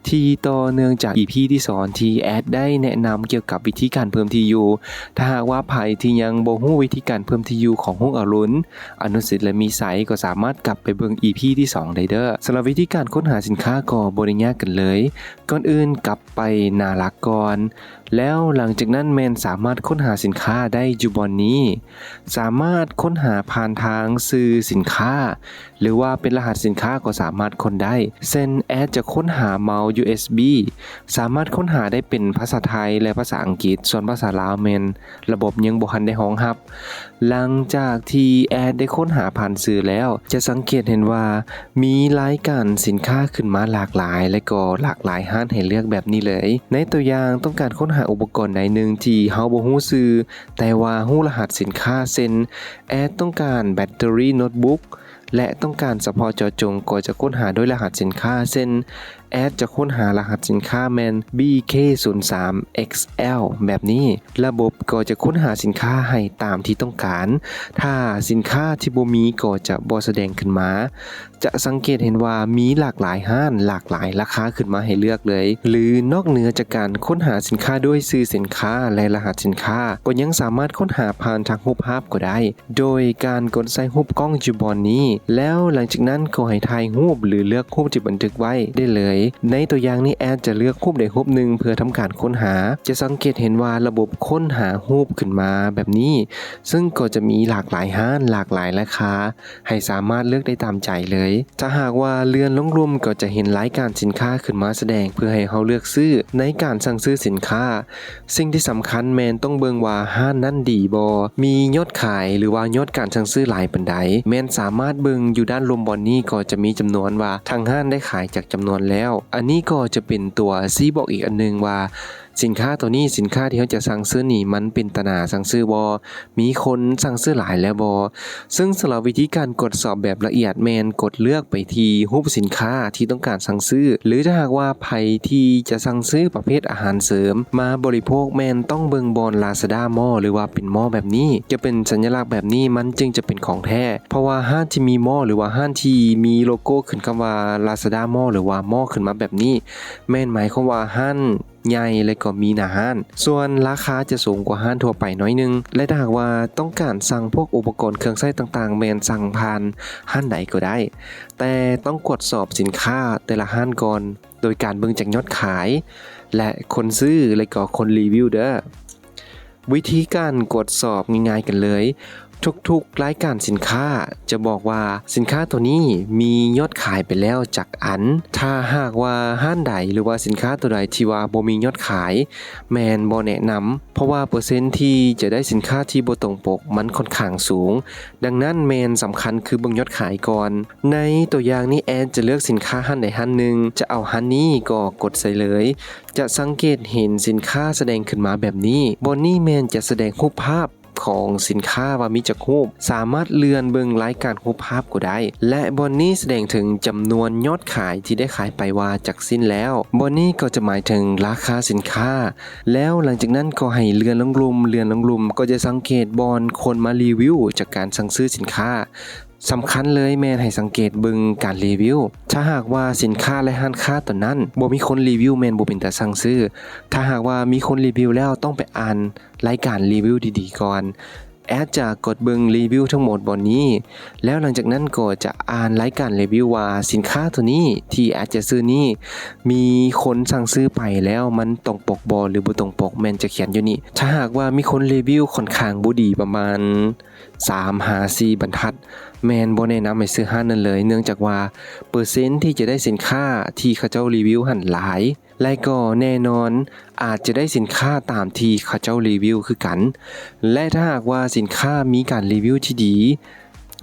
ທີ່ຕໍ່ເນື່ອງຈາກອີພີທີສອງ ທີ່ແອດໄດ້ແນະນຳກ່ຽວກັບວິທີການເພີ່ມທີ່ຢູ່. ຖ້າຫາກວ່າໃຜທີ່ຍັງບໍ່ຮູ້ວິທີການເພີ່ມທີ່ຢູ່ຂອງຮຸ່ງອະລຸນ, ອະນຸສິດ ແລະ ມີໄຊ ກໍສາມາດກັບໄປເບິ່ງອີພີທີສອງໄດ້ເດີ້. ສຳລັບວິທີການຄົ້ນຫາສິນຄ້າກໍບໍ່ໄດ້ຍາກກັນເລີຍ. ກ່ອນອື່ນກັບໄປໜ້າຫຼັກກ່ອນ, ແລ້ວຫຼັງຈາກນັ້ນແມ່ນສາມາດຄົ້ນຫາສິນຄ້າໄດ້ຢູ່ບ່ອນນີ້. ສາມາດຄົ້ນຫາຜ່ານທາງຊື່ສິນຄ້າ ຫຼືວ່າເປັນລະຫັດສິນຄ້າກໍສາມາດຄົ້ນໄດ້. ເຊັ່ນ ແອດຈະຄົ້ນຫາເມົາສ໌ຢູເອສບີ ສາມາດຄົ້ນຫາໄດ້ເປັນພາສາໄທ ແລະ ພາສາອັງກິດ, ສ່ວນພາສາລາວແມ່ນລະບົບຍັງບໍ່ທັນໄດ້ຮອງຮັບ. ຫຼັງຈາກທີ່ແອດໄດ້ຄົ້ນຫາຜ່ານສື່ແລ້ວ, ຈະສັງເກດເຫັນວ່າມີລາຍການສິນຄ້າຂຶ້ນມາຫຼາກຫຼາຍ ແລະ ກໍຫຼາກຫຼາຍຮ້ານໃຫ້ເລືອກແບບນີ້ເລີຍ. ໃນຕົວຢ່າງ, ຕ້ອງການຄົ້ນຫາອຸປະກອນໃດໜຶ່ງທີ່ເຮົາບໍ່ຮູ້ຊື່, ແຕ່ວ່າຮູ້ລະຫັດສິນຄ້າ, ເຊັ່ນ ແອດຕ້ອງການແບັດເຕີຣີໂນດບຸກ ແລະ ຕ້ອງການສະເພາະເຈາະຈົງ, ກໍຈະຄົ້ນຫາດ້ວຍລະຫັດສິນຄ້າ, ເຊັ່ນ ແອດຈະຄົ້ນຫາລະຫັດສິນຄ້າແມ່ນ ບີເຄສູນສາມເອັກແອລ ແບບນີ້. ລະບົບກໍຈະຄົ້ນຫາສິນຄ້າໃຫ້ຕາມທີ່ຕ້ອງການ. ຖ້າສິນຄ້າທີ່ບໍ່ມີກໍຈະບໍ່ສະແດງຂຶ້ນມາ. ຈະສັງເກດເຫັນວ່າມີຫຼາກຫຼາຍຮ້ານ, ຫຼາກຫຼາຍລາຄາຂຶ້ນມາໃຫ້ເລືອກເລີຍ. ຫຼື ນອກເໜືອຈາກການຄົ້ນຫາສິນຄ້າດ້ວຍຊື່ສິນຄ້າ ແລະ ລະຫັດສິນຄ້າ, ກໍຍັງສາມາດຄົ້ນຫາຜ່ານທາງຮູບພາບກໍໄດ້. ໂດຍການກົດໃສ່ຮູບກ້ອງຢູ່ບ່ອນນີ້, ແລ້ວຫຼັງຈາກນັ້ນກໍໃຫ້ຖ່າຍຮູບ ຫຼື ເລືອກຮູບທີ່ບັນທຶກໄວ້ໄດ້ເລີຍ. ໃນຕົວຢ່າງນີ້ແອດຈະເລືອກຮູບໃດຮູບໜຶ່ງເພື່ອທຳການຄົ້ນຫາ. ຈະສັງເກດເຫັນວ່າລະບົບຄົ້ນຫາຮູບຂຶ້ນມາແບບນີ້, ເຊິ່ງກໍຈະມີຫຼາກຫຼາຍຮ້ານ, ຫຼາກຫຼາຍລາຄາ, ໃຫ້ສາມາດເລືອກໄດ້ຕາມໃຈເລີຍ. ຖ້າຫາກວ່າເລື່ອນລົງລຸ່ມກໍຈະເຫັນລາຍການສິນຄ້າຂຶ້ນມາສະແດງເພື່ອໃຫ້ເຮົາເລືອກຊື້ໃນການສັ່ງຊື້ສິນຄ້າ. ສິ່ງທີ່ສຳຄັນແມ່ນຕ້ອງເບິ່ງວ່າຮ້ານນັ້ນດີບໍ່, ມີຍອດຂາຍ ຫຼືວ່າຍອດການສັ່ງຊື້ຫຼາຍປານໃດ. ແມ່ນສາມາດເບິ່ງຢູ່ດ້ານລຸ່ມບ່ອນນີ້ກໍຈະມີຈຳນວນວ່າທາງຮ້ານໄດ້ຂາຍຈັກຈຳນວນແລ້ວ. ອັນນີ້ກໍຈະເປັນຕົວຊີ້ບອກອີກອັນໜຶ່ງວ່າ ສິນຄ້າໂຕນີ້, ສິນຄ້າທີ່ເຮົາຈະສັ່ງຊື້ນີ້ ມັນເປັນຕາໜ້າສັ່ງຊື້ບໍ່? ມີຄົນສັ່ງຊື້ຫຼາຍແລ້ວບໍ່? ເຊິ່ງສຳລັບວິທີການກວດສອບແບບລະອຽດແມ່ນກົດເລືອກໄປທີ່ຮູບສິນຄ້າທີ່ຕ້ອງການສັ່ງຊື້ ຫຼືຖ້າຫາກວ່າໃຜທີ່ຈະສັ່ງຊື້ປະເພດອາຫານເສີມມາບໍລິໂພກ ແມ່ນຕ້ອງເບິ່ງບ່ອນ Lazada Mall ຫຼືວ່າເປັນ Mall ແບບນີ້, ຈະເປັນສັນຍະລັກແບບນີ້ ມັນຈຶ່ງຈະເປັນຂອງແທ້. ເພາະວ່າຮ້ານທີ່ມີ Mall ຫຼືວ່າຮ້ານທີ່ມີໂລໂກ້ຂຶ້ນຄຳວ່າ Lazada Mall ຫຼືວ່າ Mall ຂຶ້ນມາແບບນີ້ ແມ່ນໝາຍຄວາມວ່າຮ້ານ ໃຫຍ່ ແລະກໍມີໜ້າຮ້ານ, ສ່ວນລາຄາຈະສູງກວ່າຮ້ານທົ່ວໄປໜ້ອຍໜຶ່ງ. ແລະຖ້າຫາກວ່າຕ້ອງການສັ່ງພວກອຸປະກອນເຄື່ອງໃຊ້ຕ່າງໆ ແມ່ນສັ່ງຜ່ານຮ້ານໃດກໍໄດ້, ແຕ່ຕ້ອງກວດສອບສິນຄ້າແຕ່ລະຮ້ານກ່ອນ ໂດຍການເບິ່ງຈາກຍອດຂາຍ ແລະຄົນຊື້ ແລະກໍຄົນຣີວິວເດີ້. ວິທີການກວດສອບງ່າຍໆກັນເລີຍ, ທຸກໆລາຍການສິນຄ້າຈະບອກວ່າສິນຄ້າໂຕນີ້ມີຍອດຂາຍໄປແລ້ວຈັກອັນ. ຖ້າຫາກວ່າຮ້ານໃດ ຫຼືວ່າສິນຄ້າໂຕໃດທີ່ວ່າບໍ່ມີຍອດຂາຍ ແມ່ນບໍ່ແນະນຳ, ເພາະວ່າເປີເຊັນທີ່ຈະໄດ້ສິນຄ້າທີ່ບໍ່ຕົງປົກມັນຂ້ອນຂ້າງສູງ. ດັ່ງນັ້ນແມ່ນສຳຄັນຄືເບິ່ງຍອດຂາຍກ່ອນ. ໃນຕົວຢ່າງນີ້ແອດຈະເລືອກສິນຄ້າຮ້ານໃດຮ້ານໜຶ່ງ, ຈະເອົາຮ້ານນີ້ກໍກົດໃສ່ເລີຍ. ຈະສັງເກດເຫັນສິນຄ້າສະແດງຂຶ້ນມາແບບນີ້. ບ່ອນນີ້ແມ່ນຈະສະແດງຮູບພາບຂອງສິນຄ້າວ່າມີຈັກຮູບ, ສາມາດເລື່ອນເບິ່ງລາຍການຮູບພາບກໍໄດ້ ແລະບ່ອນນີ້ສະແດງເຖິງຈຳນວນຍອດຂາຍທີ່ໄດ້ຂາຍໄປວ່າຈັກຊິ້ນແລ້ວ. ບ່ອນນີ້ກໍຈະໝາຍເຖິງລາຄາສິນຄ້າ. ແລ້ວຫຼັງຈາກນັ້ນກໍໃຫ້ເລື່ອນລົງລຸ່ມ, ເລື່ອນລົງລຸ່ມກໍຈະສັງເກດບ່ອນຄົນມາຣີວິວຈາກການສັ່ງຊື້ສິນຄ້າ. ສຳຄັນເລີຍແມ່ນໃຫ້ສັງເກດເບິ່ງການຣີວິວ. ຖ້າຫາກວ່າສິນຄ້າ ແລະ ຮ້ານຄ້າຕົວນັ້ນບໍ່ມີຄົນຣີວິວ ແມ່ນບໍ່ເປັນຕາສັ່ງຊື້. ຖ້າຫາກວ່າມີຄົນຣີວິວແລ້ວ ຕ້ອງໄປອ່ານລາຍການຣີວິວດີໆກ່ອນ. ແອດຈະກົດເບິ່ງຣີວິວທັງໝົດບ່ອນນີ້, ແລ້ວຫຼັງຈາກນັ້ນກໍຈະອ່ານລາຍການຣີວິວວ່າສິນຄ້າໂຕນີ້ທີ່ແອດຈະຊື້ນີ້ ມີຄົນສັ່ງຊື້ໄປແລ້ວມັນຕົງປົກບໍ່ ຫຼືບໍ່ຕົງປົກ, ແມ່ນຈະຂຽນຢູ່ນີ້. ຖ້າຫາກວ່າມີຄົນຣີວິວຂ້ອນຂ້າງບໍ່ດີ ປະມານ ສາມຫາສີ່ບັນທັດ, ແມ່ນບໍ່ແນະນຳໃຫ້ຊື້ຮ້ານນັ້ນເລີຍ, ເນື່ອງຈາກວ່າເປີເຊັນທີ່ຈະໄດ້ສິນຄ້າທີ່ເຂົາເຈົ້າຣີວິວຫັ້ນຫຼາຍ ແລະກໍແນ່ນອນອາດຈະໄດ້ສິນຄ້າຕາມທີ່ເຂົາເຈົ້າຣີວິວຄືກັນ. ແລະຖ້າຫາກວ່າສິນຄ້າມີການຣີວິວທີ່ດີ,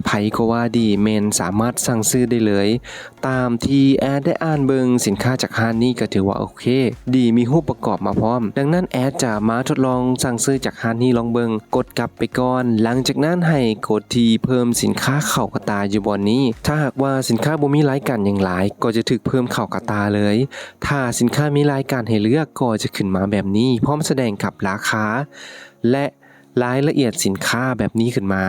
ໃຜກໍວ່າດີ ແມ່ນສາມາດສັ່ງຊື້ໄດ້ເລີຍ. ຕາມທີ່ແອດໄດ້ອ່ານເບິ່ງ, ສິນຄ້າຈາກຮ້ານນີ້ກໍຖືວ່າໂອເຄ, ດີ, ມີຮູບປະກອບມາພ້ອມ. ດັ່ງນັ້ນແອດຈະມາທົດລອງສັ່ງຊື້ຈາກຮ້ານນີ້ລອງເບິ່ງ. ກົດກັບໄປກ່ອນ, ຫຼັງຈາກນັ້ນໃຫ້ກົດທີ່ເພີ່ມສິນຄ້າເຂົ້າກະຕ່າຢູ່ບ່ອນນີ້. ຖ້າຫາກວ່າສິນຄ້າບໍ່ມີລາຍການຫຍັງຫຼາຍ, ກໍຈະຖືກເພີ່ມເຂົ້າກະຕ່າເລີຍ. ຖ້າສິນຄ້າມີລາຍການໃຫ້ເລືອກ, ກໍຈະຂຶ້ນມາແບບນີ້, ພ້ອມສະແດງກັບລາຄາ ແລະ ລາຍລະອຽດສິນຄ້າແບບນີ້ຂຶ້ນມາ.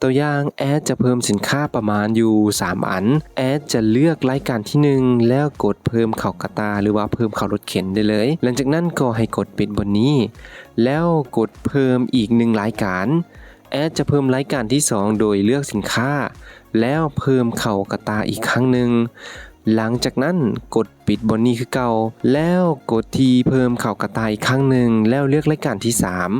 ຕົວຢ່າງ, ແອດຈະເພີ່ມສິນຄ້າປະມານຢູ່ສາມອັນ. ແອດຈະເລືອກລາຍການທີໜຶ່ງ ແລ້ວກົດເພີ່ມເຂົ້າກະຕ່າ ຫຼືວ່າເພີ່ມເຂົ້າລົດເຂັນໄດ້ເລີຍ. ຫຼັງຈາກນັ້ນກໍໃຫ້ກົດປິດບ່ອນນີ້ ແລ້ວກົດເພີ່ມອີກໜຶ່ງລາຍການ. ແອດຈະເພີ່ມລາຍການທີສອງໂດຍເລືອກສິນຄ້າ ແລ້ວເພີ່ມເຂົ້າກະຕ່າອີກຄັ້ງໜຶ່ງ. ຫຼັງຈາກນັ້ນກົດປິດບ່ອນນີ້ຄືເກົ່າ ແລ້ວກົດທີ່ເພີ່ມເຂົ້າກະຕ່າອີກຄັ້ງໜຶ່ງ ແລ້ວເລືອກລາຍການທີສາມ.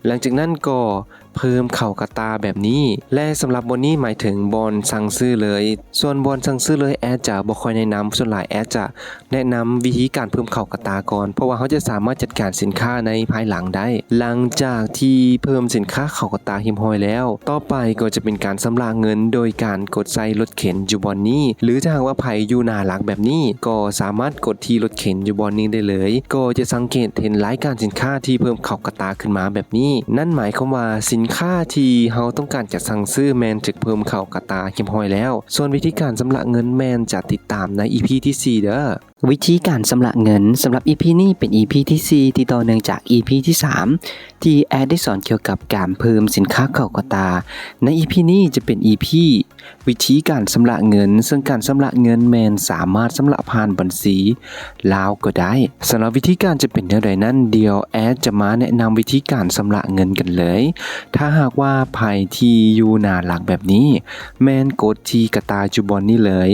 ຫຼັງຈາກນັ້ນກໍເພີ່ມເຂົ້າກະຕ່າແບບນີ້ ແລະ ສຳລັບບ່ອນນີ້ໝາຍເຖິງບ່ອນສັ່ງຊື້ເລີຍ. ສ່ວນບ່ອນສັ່ງຊື້ເລີຍແອດຈະບໍ່ຄ່ອຍແນະນຳ, ສ່ວນຫຼາຍແອດຈະແນະນຳວິທີການເພີ່ມເຂົ້າກະຕ່າກ່ອນ ເພາະວ່າເຮົາຈະສາມາດຈັດການສິນຄ້າໃນພາຍຫຼັງໄດ້. ຫຼັງຈາກທີ່ເພີ່ມສິນຄ້າເຂົ້າກະຕ່າຮຽບຮ້ອຍແລ້ວ, ຕໍ່ໄປກໍຈະເປັນການຊຳລະເງິນໂດຍການກົດໃສ່ລົດ ເຂັນຢູ່ບ່ອນນີ້ ຫຼື ຖ້າຫາກວ່າໃຜຢູ່ໜ້າຫຼັກແບບນີ້ ກໍສາມາດກົດທີ່ລົດເຂັນຢູ່ບ່ອນນີ້ໄດ້ເລີຍ ກໍຈະສັງເກດເຫັນລາຍການສິນຄ້າທີ່ເພີ່ມເຂົ້າກະຕ່າຂຶ້ນມາແບບນີ້. ນັ້ນໝາຍຄວາມວ່າສິນຄ້າທີ່ເຮົາຕ້ອງການຈະສັ່ງຊື້ແມ່ນຖືກເພີ່ມເຂົ້າກະຕ່າຮຽບຮ້ອຍແລ້ວ. ສ່ວນວິທີການຊຳລະເງິນແມ່ນຈະຕິດຕາມໃນອີພີທີສີ່ເດີ້. ວິທີການຊຳລະເງິນ ສຳລັບອີພີນີ້ເປັນອີພີທີສີ່ ທີ່ຕໍ່ເນື່ອງຈາກອີພີທີສາມ ທີ່ແອດໄດ້ສອນກ່ຽວກັບການເພີ່ມສິນຄ້າເຂົ້າກະຕ່າ. ໃນອີພີນີ້ຈະເປັນອີພີ ວິທີການຊຳລະເງິນ ເຊິ່ງການຊຳລະເງິນແມ່ນສາມາດຊຳລະຜ່ານບັນຊີລາວກໍໄດ້. ສຳລັບວິທີການຈະເປັນແນວໃດນັ້ນ, ດຽວແອດຈະມາແນະນຳວິທີການຊຳລະເງິນກັນເລີຍ. ຖ້າຫາກວ່າໃຜທີ່ຢູ່ໜ້າຫຼັກແບບນີ້, ແມ່ນກົດທີ່ກະຕ່າຢູ່ບ່ອນນີ້ເລີຍ,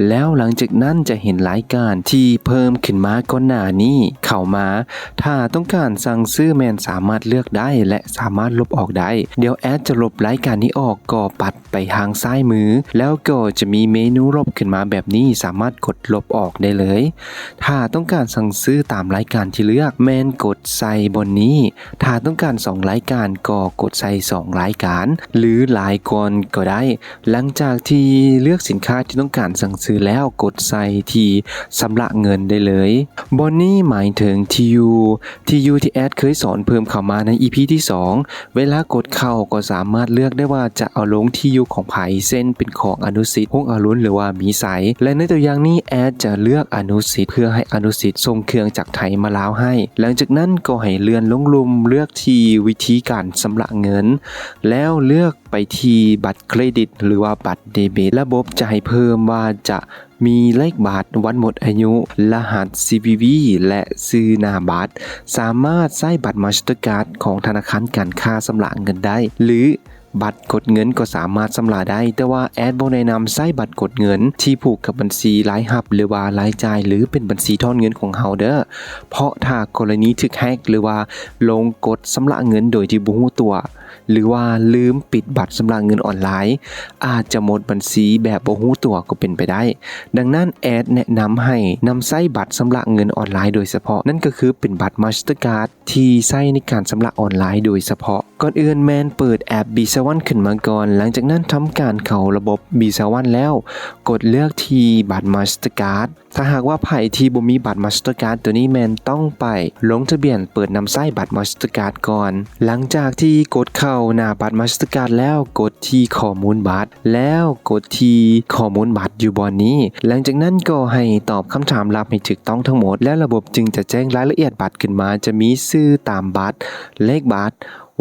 ແລ້ວຫຼັງຈາກນັ້ນຈະເຫັນລາຍການ ທີ່ເພີ່ມຂຶ້ນມາກ່ອນໜ້ານີ້ເຂົ້າມາ. ຖ້າຕ້ອງການສັ່ງຊື້ແມ່ນສາມາດເລືອກໄດ້ ແລະ ສາມາດລົບອອກໄດ້. ດຽວແອດຈະລົບລາຍການນີ້ອອກ, ກໍປັດໄປທາງຊ້າຍມື ແລ້ວກໍຈະມີເມນູລົບຂຶ້ນມາແບບນີ້, ສາມາດກົດລົບອອກໄດ້ເລີຍ. ຖ້າຕ້ອງການສັ່ງຊື້ຕາມລາຍການທີ່ເລືອກ, ແມ່ນກົດໃສ່ບ່ອນນີ້. ຖ້າຕ້ອງການສອງລາຍການ, ກໍກົດໃສ່ສອງລາຍການ ຫຼື ຫຼາຍກ່ອນກໍໄດ້. ຫຼັງຈາກທີ່ເລືອກສິນຄ້າທີ່ຕ້ອງການສັ່ງຊື້ແລ້ວ, ກົດໃສ່ທີ່ຊຳລະເງິນໄດ້ເລີຍ. ບ່ອນນີ້ໝາຍເຖິງທີ່ຢູ່, ທີ່ຢູ່ທີ່ແອດເຄີຍສອນເພີ່ມເຂົ້າມາໃນ ອີ ພີ ທີສອງ. ເວລາກົດເຂົ້າກໍສາມາດເລືອກໄດ້ວ່າຈະເອົາລົງທີ່ຢູ່ຂອງໃຜ, ເຊັ່ນ ເປັນຂອງອະນຸສິດ ຮຸ່ງອະລຸນ ຫຼືວ່າມີໄຊ. ແລະ ໃນຕົວຢ່າງນີ້ແອດຈະເລືອກອະນຸສິດ ເພື່ອໃຫ້ອະນຸສິດສົ່ງເຄື່ອງຈາກໄທມາລາວໃຫ້. ຫຼັງຈາກນັ້ນກໍໃຫ້ເລື່ອນລົງລຸ່ມ ເລືອກທີ່ວິທີການຊຳລະເງິນ ແລ້ວເລືອກໄປທີ່ບັດເຄຣດິດ ຫຼືວ່າບັດເດບິດ. ລະບົບຈະໃຫ້ເພີ່ມວ່າຈະມີເລກບັດ, ວັນໝົດອາຍຸ, ລະຫັດ ຊີວີວີ ແລະ ຊື່ໜ້າບັດ. ສາມາດໃຊ້ບັດມາສເຕີກາດຂອງທະນາຄານການຄ້າຊຳລະເງິນໄດ້ ຫຼື ບັດກົດເງິນກໍສາມາດຊຳລະໄດ້, ແຕ່ວ່າແອດບໍ່ແນະນຳໃຊ້ບັດກົດເງິນທີ່ຜູກກັບບັນຊີລາຍຮັບ ຫຼືວ່າລາຍຈ່າຍ ຫຼື ເປັນບັນຊີຖອນເງິນຂອງເຮົາເດີ້. ເພາະຖ້າກໍລະນີຖືກແຮັກ ຫຼືວ່າຫຼົງກົດຊຳລະເງິນໂດຍທີ່ບໍ່ຮູ້ຕົວ ຫຼືວ່າລືມປິດບັດຊຳລະເງິນອອນລາຍ, ອາດຈະໝົດບັນຊີແບບບໍ່ຮູ້ຕົວກໍເປັນໄປໄດ້. ດັ່ງນັ້ນແອດແນະນຳໃຫ້ນຳໃຊ້ບັດຊຳລະເງິນອອນລາຍໂດຍສະເພາະ, ນັ້ນກໍຄືເປັນບັດມາສເຕີກາດ ທີ່ໃຊ້ໃນການຊຳລະອອນລາຍໂດຍສະເພາະ. ກ່ອນອື່ນແມ່ນເປີດແອັບ ບີເຊເວັນ ຂຶ້ນມາກ່ອນ, ຫຼັງຈາກນັ້ນທຳການເຂົ້າລະບົບ ບີເຊເວັນ ແລ້ວ ກົດເລືອກທີ່ບັດ Mastercard. ຖ້າຫາກວ່າໃຜທີ່ບໍ່ມີບັດ Mastercard ຕົວນີ້ແມ່ນຕ້ອງໄປລົງທະບຽນເປີດນຳໃຊ້ບັດ Mastercard ກ່ອນ. ຫຼັງຈາກທີ່ກົດເຂົ້າໜ້າບັດ Mastercard ແລ້ວ, ກົດທີ່ຂໍ້ມູນບັດ ແລ້ວກົດທີ່ຂໍ້ມູນບັດຢູ່ບ່ອນນີ້. ຫຼັງຈາກນັ້ນກໍໃຫ້ຕອບຄຳຖາມລັບໃຫ້ຖືກຕ້ອງທັງໝົດ, ແລ້ວລະບົບຈຶ່ງຈະແຈ້ງລາຍລະອຽດບັດຂຶ້ນມາ, ຈະມີຊື່ຕາມບັດ, ເລກບັດ,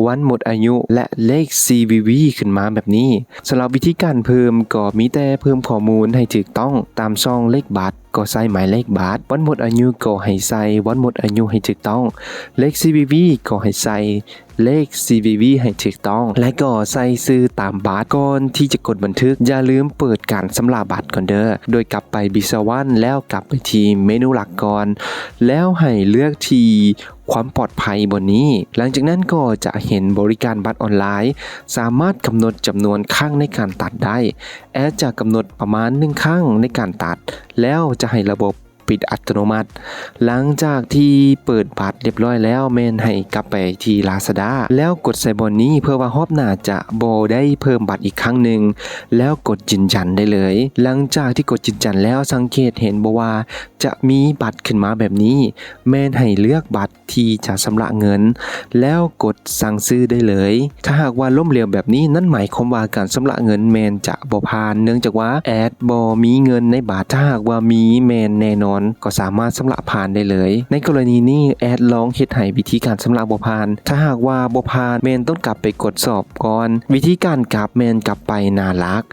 ວັນໝົດອາຍຸ ແລະ ເລກ ຊີວີວີ ຂຶ້ນມາແບບນີ້. ສຳລັບວິທີການເພີ່ມກໍມີແຕ່ເພີ່ມຂໍ້ມູນໃຫ້ຖືກຕ້ອງ. ຕາມຊ່ອງເລກບັດກໍໃສ່ໝາຍເລກບັດ, ວັນໝົດອາຍຸກໍໃຫ້ໃສ່ວັນໝົດອາຍຸໃຫ້ຖືກຕ້ອງ, ເລກ ຊີວີວີ ກໍໃຫ້ໃສ່ ເລກ ຊີວີວີ ໃຫ້ຖືກຕ້ອງ ແລະ ກໍໃສ່ຊື່ຕາມບັດ. ກ່ອນທີ່ຈະກົດບັນທຶກ, ຢ່າລືມເປີດການຊຳລະບັດກ່ອນເດີ້ ໂດຍກັບໄປ ບີເຊເວັນ ແລ້ວກັບໄປທີ່ເມນູຫຼັກກ່ອນ, ແລ້ວໃຫ້ເລືອກທີ່ຄວາມປອດໄພບ່ອນນີ້. ຫຼັງຈາກນັ້ນກໍຈະເຫັນບໍລິການບັດອອນລາຍ, ສາມາດກຳນົດຈຳນວນຄັ້ງໃນການຕັດໄດ້. ແອດຈະກຳນົດປະມານໜຶ່ງຄັ້ງໃນການຕັດ, ແລ້ວຈະໃຫ້ລະບົບ ປິດອັດຕະໂນມັດ. ຫຼັງຈາກທີ່ເປີດບັດລຽບຮ້ອຍແລ້ວ, ແມ່ນໃຫ້ກັບໄປທີ່ Lazada ແລ້ວກົດໃສ່ບ່ອນນີ້ ເພື່ອວ່າຮອບໜ້າຈະບໍ່ໄດ້ເພີ່ມບັດອີກຄັ້ງໜຶ່ງ, ແລ້ວກົດຢືນຢັນໄດ້ເລີຍ. ຫຼັງຈາກທີ່ກົດຢືນຢັນແລ້ວ, ສັງເກດເຫັນບໍ່ວ່າຈະມີບັດຂຶ້ນມາແບບນີ້? ແມ່ນໃຫ້ເລືອກບັດ ທີ່ຈະຊຳລະເງິນ ແລ້ວກົດສັ່ງຊື້ໄດ້ເລີຍ. ຖ້າຫາກວ່າລົ້ມເຫຼວແບບນີ້, ນັ້ນໝາຍຄວາມວ່າການຊຳລະເງິນແມ່ນຈະບໍ່ຜ່ານ, ເນື່ອງຈາກວ່າແອດບໍ່ມີເງິນໃນບັດ. ຖ້າຫາກວ່າມີ, ແມ່ນແນ່ນອນ, ກໍສາມາດຊຳລະຜ່ານໄດ້ເລີຍ. ໃນກໍລະນີນີ້, ແອດລອງເຮັດໃຫ້ວິທີການຊຳລະບໍ່ຜ່ານ. ຖ້າຫາກວ່າບໍ່ຜ່ານ, ແມ່ນຕ້ອງກັບໄປກວດສອບກ່ອນ. ວິທີການກັບແມ່ນກັບໄປໜ້າຫຼັກ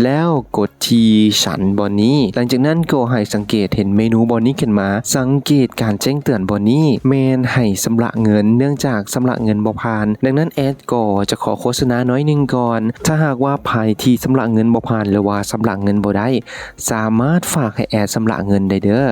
ແລ້ວກົດທີ່ສັນບ່ອນນີ້. ຫຼັງຈາກນັ້ນກໍໃຫ້ສັງເກດເຫັນເມນູບ່ອນນີ້ຂຶ້ນມາ. ສັງເກດການແຈ້ງເຕືອນບ່ອນນີ້ ແມ່ນໃຫ້ຊຳລະເງິນ, ເນື່ອງຈາກຊຳລະເງິນບໍ່ຜ່ານ. ດັ່ງນັ້ນແອດກໍຈະຂໍໂຄສະນາໜ້ອຍໜຶ່ງກ່ອນ. ຖ້າຫາກວ່າໃຜທີ່ຊຳລະເງິນບໍ່ຜ່ານ ຫຼືວ່າຊຳລະເງິນບໍ່ໄດ້, ສາມາດຝາກໃຫ້ແອດຊຳລະເງິນໄດ້ເດີ້.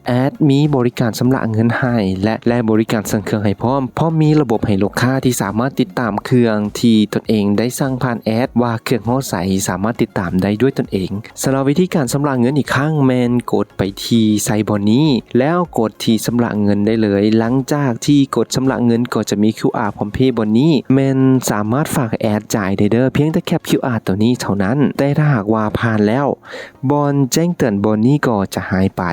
ແອດມີບໍລິການຊຳລະເງິນໃຫ້ ແລະ ແລະບໍລິການສັ່ງເຄື່ອງໃຫ້ພ້ອມ, ພ້ອມມີລະບົບໃຫ້ລູກຄ້າທີ່ສາມາດຕິດຕາມເຄື່ອງທີ່ຕົນເອງໄດ້ສັ່ງຜ່ານແອດ ວ່າເຄື່ອງຮອດໃສ, ສາມາດຕິດຕາມໄດ້ດ້ວຍຕົນເອງ. ສຳລັບວິທີການຊຳລະເງິນອີກຄັ້ງ ແມ່ນກົດໄປທີ່ໃສ່ບ່ອນນີ້ ແລ້ວກົດທີ່ຊຳລະເງິນໄດ້ເລີຍ. ຫຼັງຈາກທີ່ກົດຊຳລະເງິນ ກໍຈະມີຄິວອາ PromptPay ບ່ອນນີ້, ແມ່ນສາມາດຝາກໃຫ້ແອດຈ່າຍໄດ້ເດີ້, ພຽງແຕ່ແຄັບຄິວອາຕົວນີ້ເທົ່ານັ້ນ. ແຕ່ຖ້າຫາກວ່າຜ່ານແລ້ວ, ບ່ອນແຈ້ງເຕືອນບ່ອນນີ້ກໍຈະຫາຍໄປ.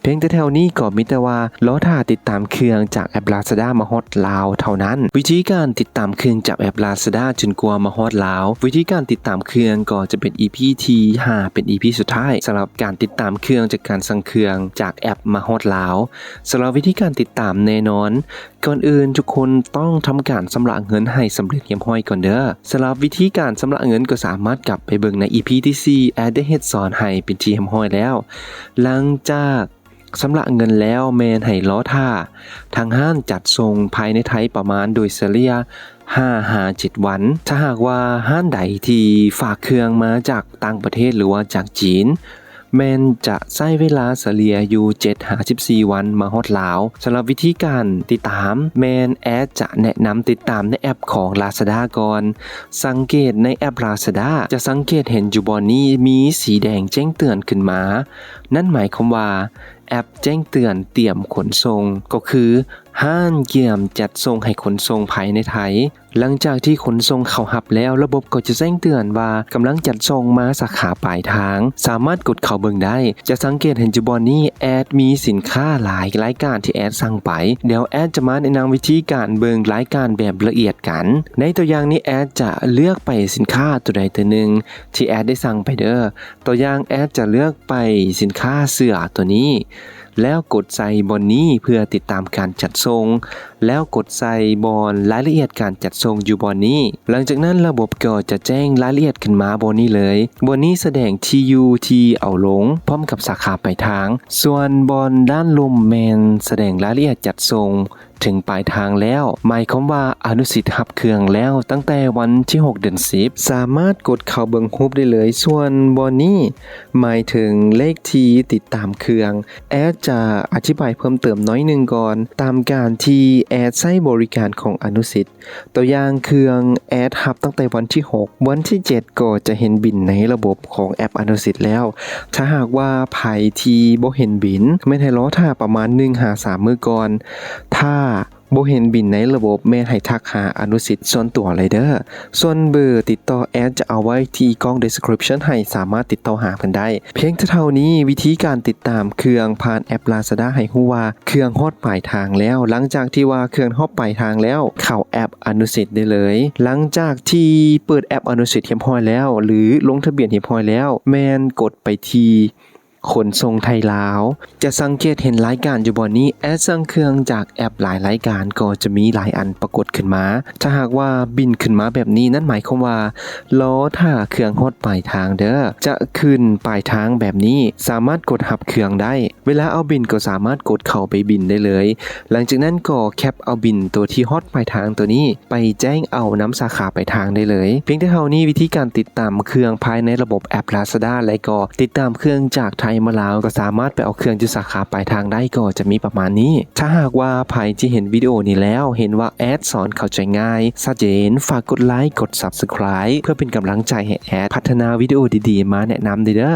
ພຽງແຕ່ແຖວນີ້ກໍມີແຕ່ວ່າລໍຖ້າຕິດຕາມເຄື່ອງຈາກແອັບ Lazada ມາຮອດລາວເທົ່ານັ້ນ. ວິທີການຕິດຕາມເຄື່ອງຈາກແອັບ Lazada ຈົນກວ່າມາຮອດລາວ. ວິທີການຕິດຕາມເຄື່ອງກໍຈະເປັນ ອີ ພີ ທີຫ້າ ເປັນ ອີ ພີ ສຸດທ້າຍ ສຳລັບການຕິດຕາມເຄື່ອງຈາກການສັ່ງເຄື່ອງຈາກແອັບມາຮອດລາວ. ສຳລັບວິທີການຕິດຕາມແນ່ນອນ, ກ່ອນອື່ນທຸກຄົນຕ້ອງທຳການຊຳລະເງິນໃຫ້ສຳເລັດຮຽບຮ້ອຍກ່ອນເດີ້. ສຳລັບວິທີການຊຳລະເງິນກໍສາມາດກັບໄປເບິ່ງໃນ ອີ ພີ ທີສີ່ ແອດໄດ້ເຮັດສອນໃຫ້ເປັນທີ່ຮຽບຮ້ອຍແລ້ວ. ຫຼັງຈາກຊຳລະເງິນແລ້ວ ແມ່ນໃຫ້ລໍຖ້າທາງຮ້ານຈັດສົ່ງພາຍໃນໄທປະມານໂດຍສະເລ່ຍຫ້າຫາເຈັດວັນ. ຖ້າຫາກວ່າຮ້ານໃດທີ່ຝາກເຄື່ອງມາຈາກຕ່າງປະເທດ ຫຼືວ່າຈາກຈີນ, ແມ່ນຈະໃຊ້ເວລາສະເລ່ຍຢູ່ເຈັດຫາສິບສີ່ວັນມາຮອດລາວ. ສຳລັບວິທີການຕິດຕາມ ແມ່ນແອດຈະແນະນຳຕິດຕາມໃນແອັບຂອງ Lazada ກ່ອນ. ສັງເກດໃນແອັບ Lazada ຈະສັງເກດເຫັນຢູ່ບ່ອນນີ້ມີສີແດງແຈ້ງເຕືອນຂຶ້ນມາ. ນັ້ນໝາຍຄວາມວ່າແອັບແຈ້ງເຕືອນຕຽມຂົນສົ່ງ ກໍຄືຮ້ານກຽມຈັດສົ່ງໃຫ້ຂົນສົ່ງພາຍໃນໄທ. ຫຼັງຈາກທີ່ຂົນສົ່ງເຂົ້າຮັບແລ້ວ, ລະບົບກໍຈະແຈ້ງເຕືອນວ່າກຳລັງຈັດສົ່ງມາສາຂາປາຍທາງ. ສາມາດກົດເຂົ້າເບິ່ງໄດ້. ຈະສັງເກດເຫັນຢູ່ບ່ອນນີ້ ແອດມີສິນຄ້າຫຼາຍລາຍການທີ່ແອດສັ່ງໄປ. ດຽວແອດຈະມາແນະນຳວິທີການເບິ່ງລາຍການແບບລະອຽດກັນ. ໃນຕົວຢ່າງນີ້ ແອດຈະເລືອກໄປສິນຄ້າຕົວໃດຕົວໜຶ່ງທີ່ແອດໄດ້ສັ່ງໄປເດີ້. ຕົວຢ່າງ ແອດຈະເລືອກໄປສິນຄ້າເສື້ອຕົວນີ້ ແລ້ວກົດໃສ່ບ່ອນນີ້ເພື່ອຕິດຕາມການຈັດສົ່ງ ແລ້ວກົດໃສ່ບ່ອນລາຍລະອຽດການຈັດສົ່ງຢູ່ບ່ອນນີ້. ຫຼັງຈາກນັ້ນລະບົບກໍຈະແຈ້ງລາຍລະອຽດຂຶ້ນມາບ່ອນນີ້ເລີຍ. ບ່ອນນີ້ສະແດງທີ່ຢູ່ທີ່ເອົາລົງ ພ້ອມກັບສາຂາປາຍທາງ. ສ່ວນບ່ອນດ້ານລຸ່ມແມ່ນສະແດງລາຍລະອຽດຈັດສົ່ງເຖິງປາຍທາງແລ້ວ, ໝາຍຄວາມວ່າອະນຸສິດຮັບເຄື່ອງແລ້ວຕັ້ງແຕ່ວັນທີຫົກເດືອນສິບ. ສາມາດກົດເຂົ້າເບິ່ງຮູບໄດ້ເລີຍ. ສ່ວນບ່ອນນີ້ ໝາຍເຖິງເລກທີ່ຕິດຕາມເຄື່ອງ. ແອດຈະອະທິບາຍເພີ່ມເຕີມໜ້ອຍໜຶ່ງກ່ອນ. ຕາມການທີ່ແອດໃຊ້ບໍລິການຂອງອະນຸສິດ, ຕົວຢ່າງເຄື່ອງແອດຮັບຕັ້ງແຕ່ວັນທີຫົກ, ວັນທີເຈັດກໍຈະເຫັນບິນໃນລະບົບຂອງແອັບອະນຸສິດແລ້ວ. ຖ້າຫາກວ່າໃຜທີ່ບໍ່ເຫັນບິນ, ແມ່ນໃຫ້ລໍຖ້າປະມານໜຶ່ງຫາສາມມື້ກ່ອນ. ຖ້າ ບໍ່ເຫັນບິນໃນລະບົບ ແມ່ນໃຫ້ທັກຫາອະນຸສິດສ່ວນຕົວເລີຍເດີ້. ສ່ວນເບີຕິດຕໍ່ແອດຈະເອົາໄວ້ທີ່ກ່ອງ description ໃຫ້ສາມາດຕິດຕໍ່ຫາເພິ່ນໄດ້. ພຽງແຕ່ເທົ່ານີ້, ວິທີການຕິດຕາມເຄື່ອງຜ່ານແອັບ Lazada ໃຫ້ຮູ້ວ່າເຄື່ອງຮອດປາຍທາງແລ້ວ. ຫຼັງຈາກທີ່ວ່າເຄື່ອງຮອດປາຍທາງແລ້ວ, ເຂົ້າແອັບອະນຸສິດໄດ້ເລີຍ. ຫຼັງຈາກທີ່ເປີດແອັບອະນຸສິດຮຽບຮ້ອຍແລ້ວ ຫຼື ລົງທະບຽນຮຽບຮ້ອຍແລ້ວ, ແມ່ນກົດໄປທີ່ ຂົນສົ່ງໄທລາວ. ຈະສັງເກດເຫັນລາຍການຢູ່ບ່ອນນີ້, ແອດສັ່ງເຄື່ອງຈາກແອັບຫຼາຍລາຍການກໍຈະມີຫຼາຍອັນປາກົດຂຶ້ນມາ. ຖ້າຫາກວ່າບິນຂຶ້ນມາແບບນີ້, ນັ້ນໝາຍຄວາມວ່າລໍຖ້າເຄື່ອງຮອດປາຍທາງເດີ້. ຈະຂຶ້ນປາຍທາງແບບນີ້, ສາມາດກົດຮັບເຄື່ອງໄດ້. ເວລາເອົາບິນກໍສາມາດກົດເຂົ້າໄປບິນໄດ້ເລີຍ. ຫຼັງຈາກນັ້ນກໍແຄັບເອົາບິນຕົວທີ່ຮອດປາຍທາງຕົວນີ້ ໄປແຈ້ງເອົານຳສາຂາປາຍທາງໄດ້ເລີຍ. ພຽງແຕ່ເທົ່ານີ້, ວິທີການຕິດຕາມເຄື່ອງພາຍໃນລະບົບແອັບ Lazada ແລະກໍຕິດຕາມເຄື່ອງຈາກໄທມາລາວ ກໍສາມາດໄປເອົາເຄື່ອງຢູ່ສາຂາປາຍທາງໄດ້ ກໍຈະມີປະມານນີ້. ຖ້າຫາກວ່າໃຜທີ່ເຫັນວິດີໂອນີ້ແລ້ວ ເຫັນວ່າແອດສອນເຂົ້າໃຈງ່າຍ, ຊັດເຈນ, ຝາກກົດໄລ, ກົດ Subscribe ເພື່ອເປັນກຳລັງໃຈໃຫ້ແອດພັດທະນາວິດີໂອດີໆມາແນະນຳເດີ້.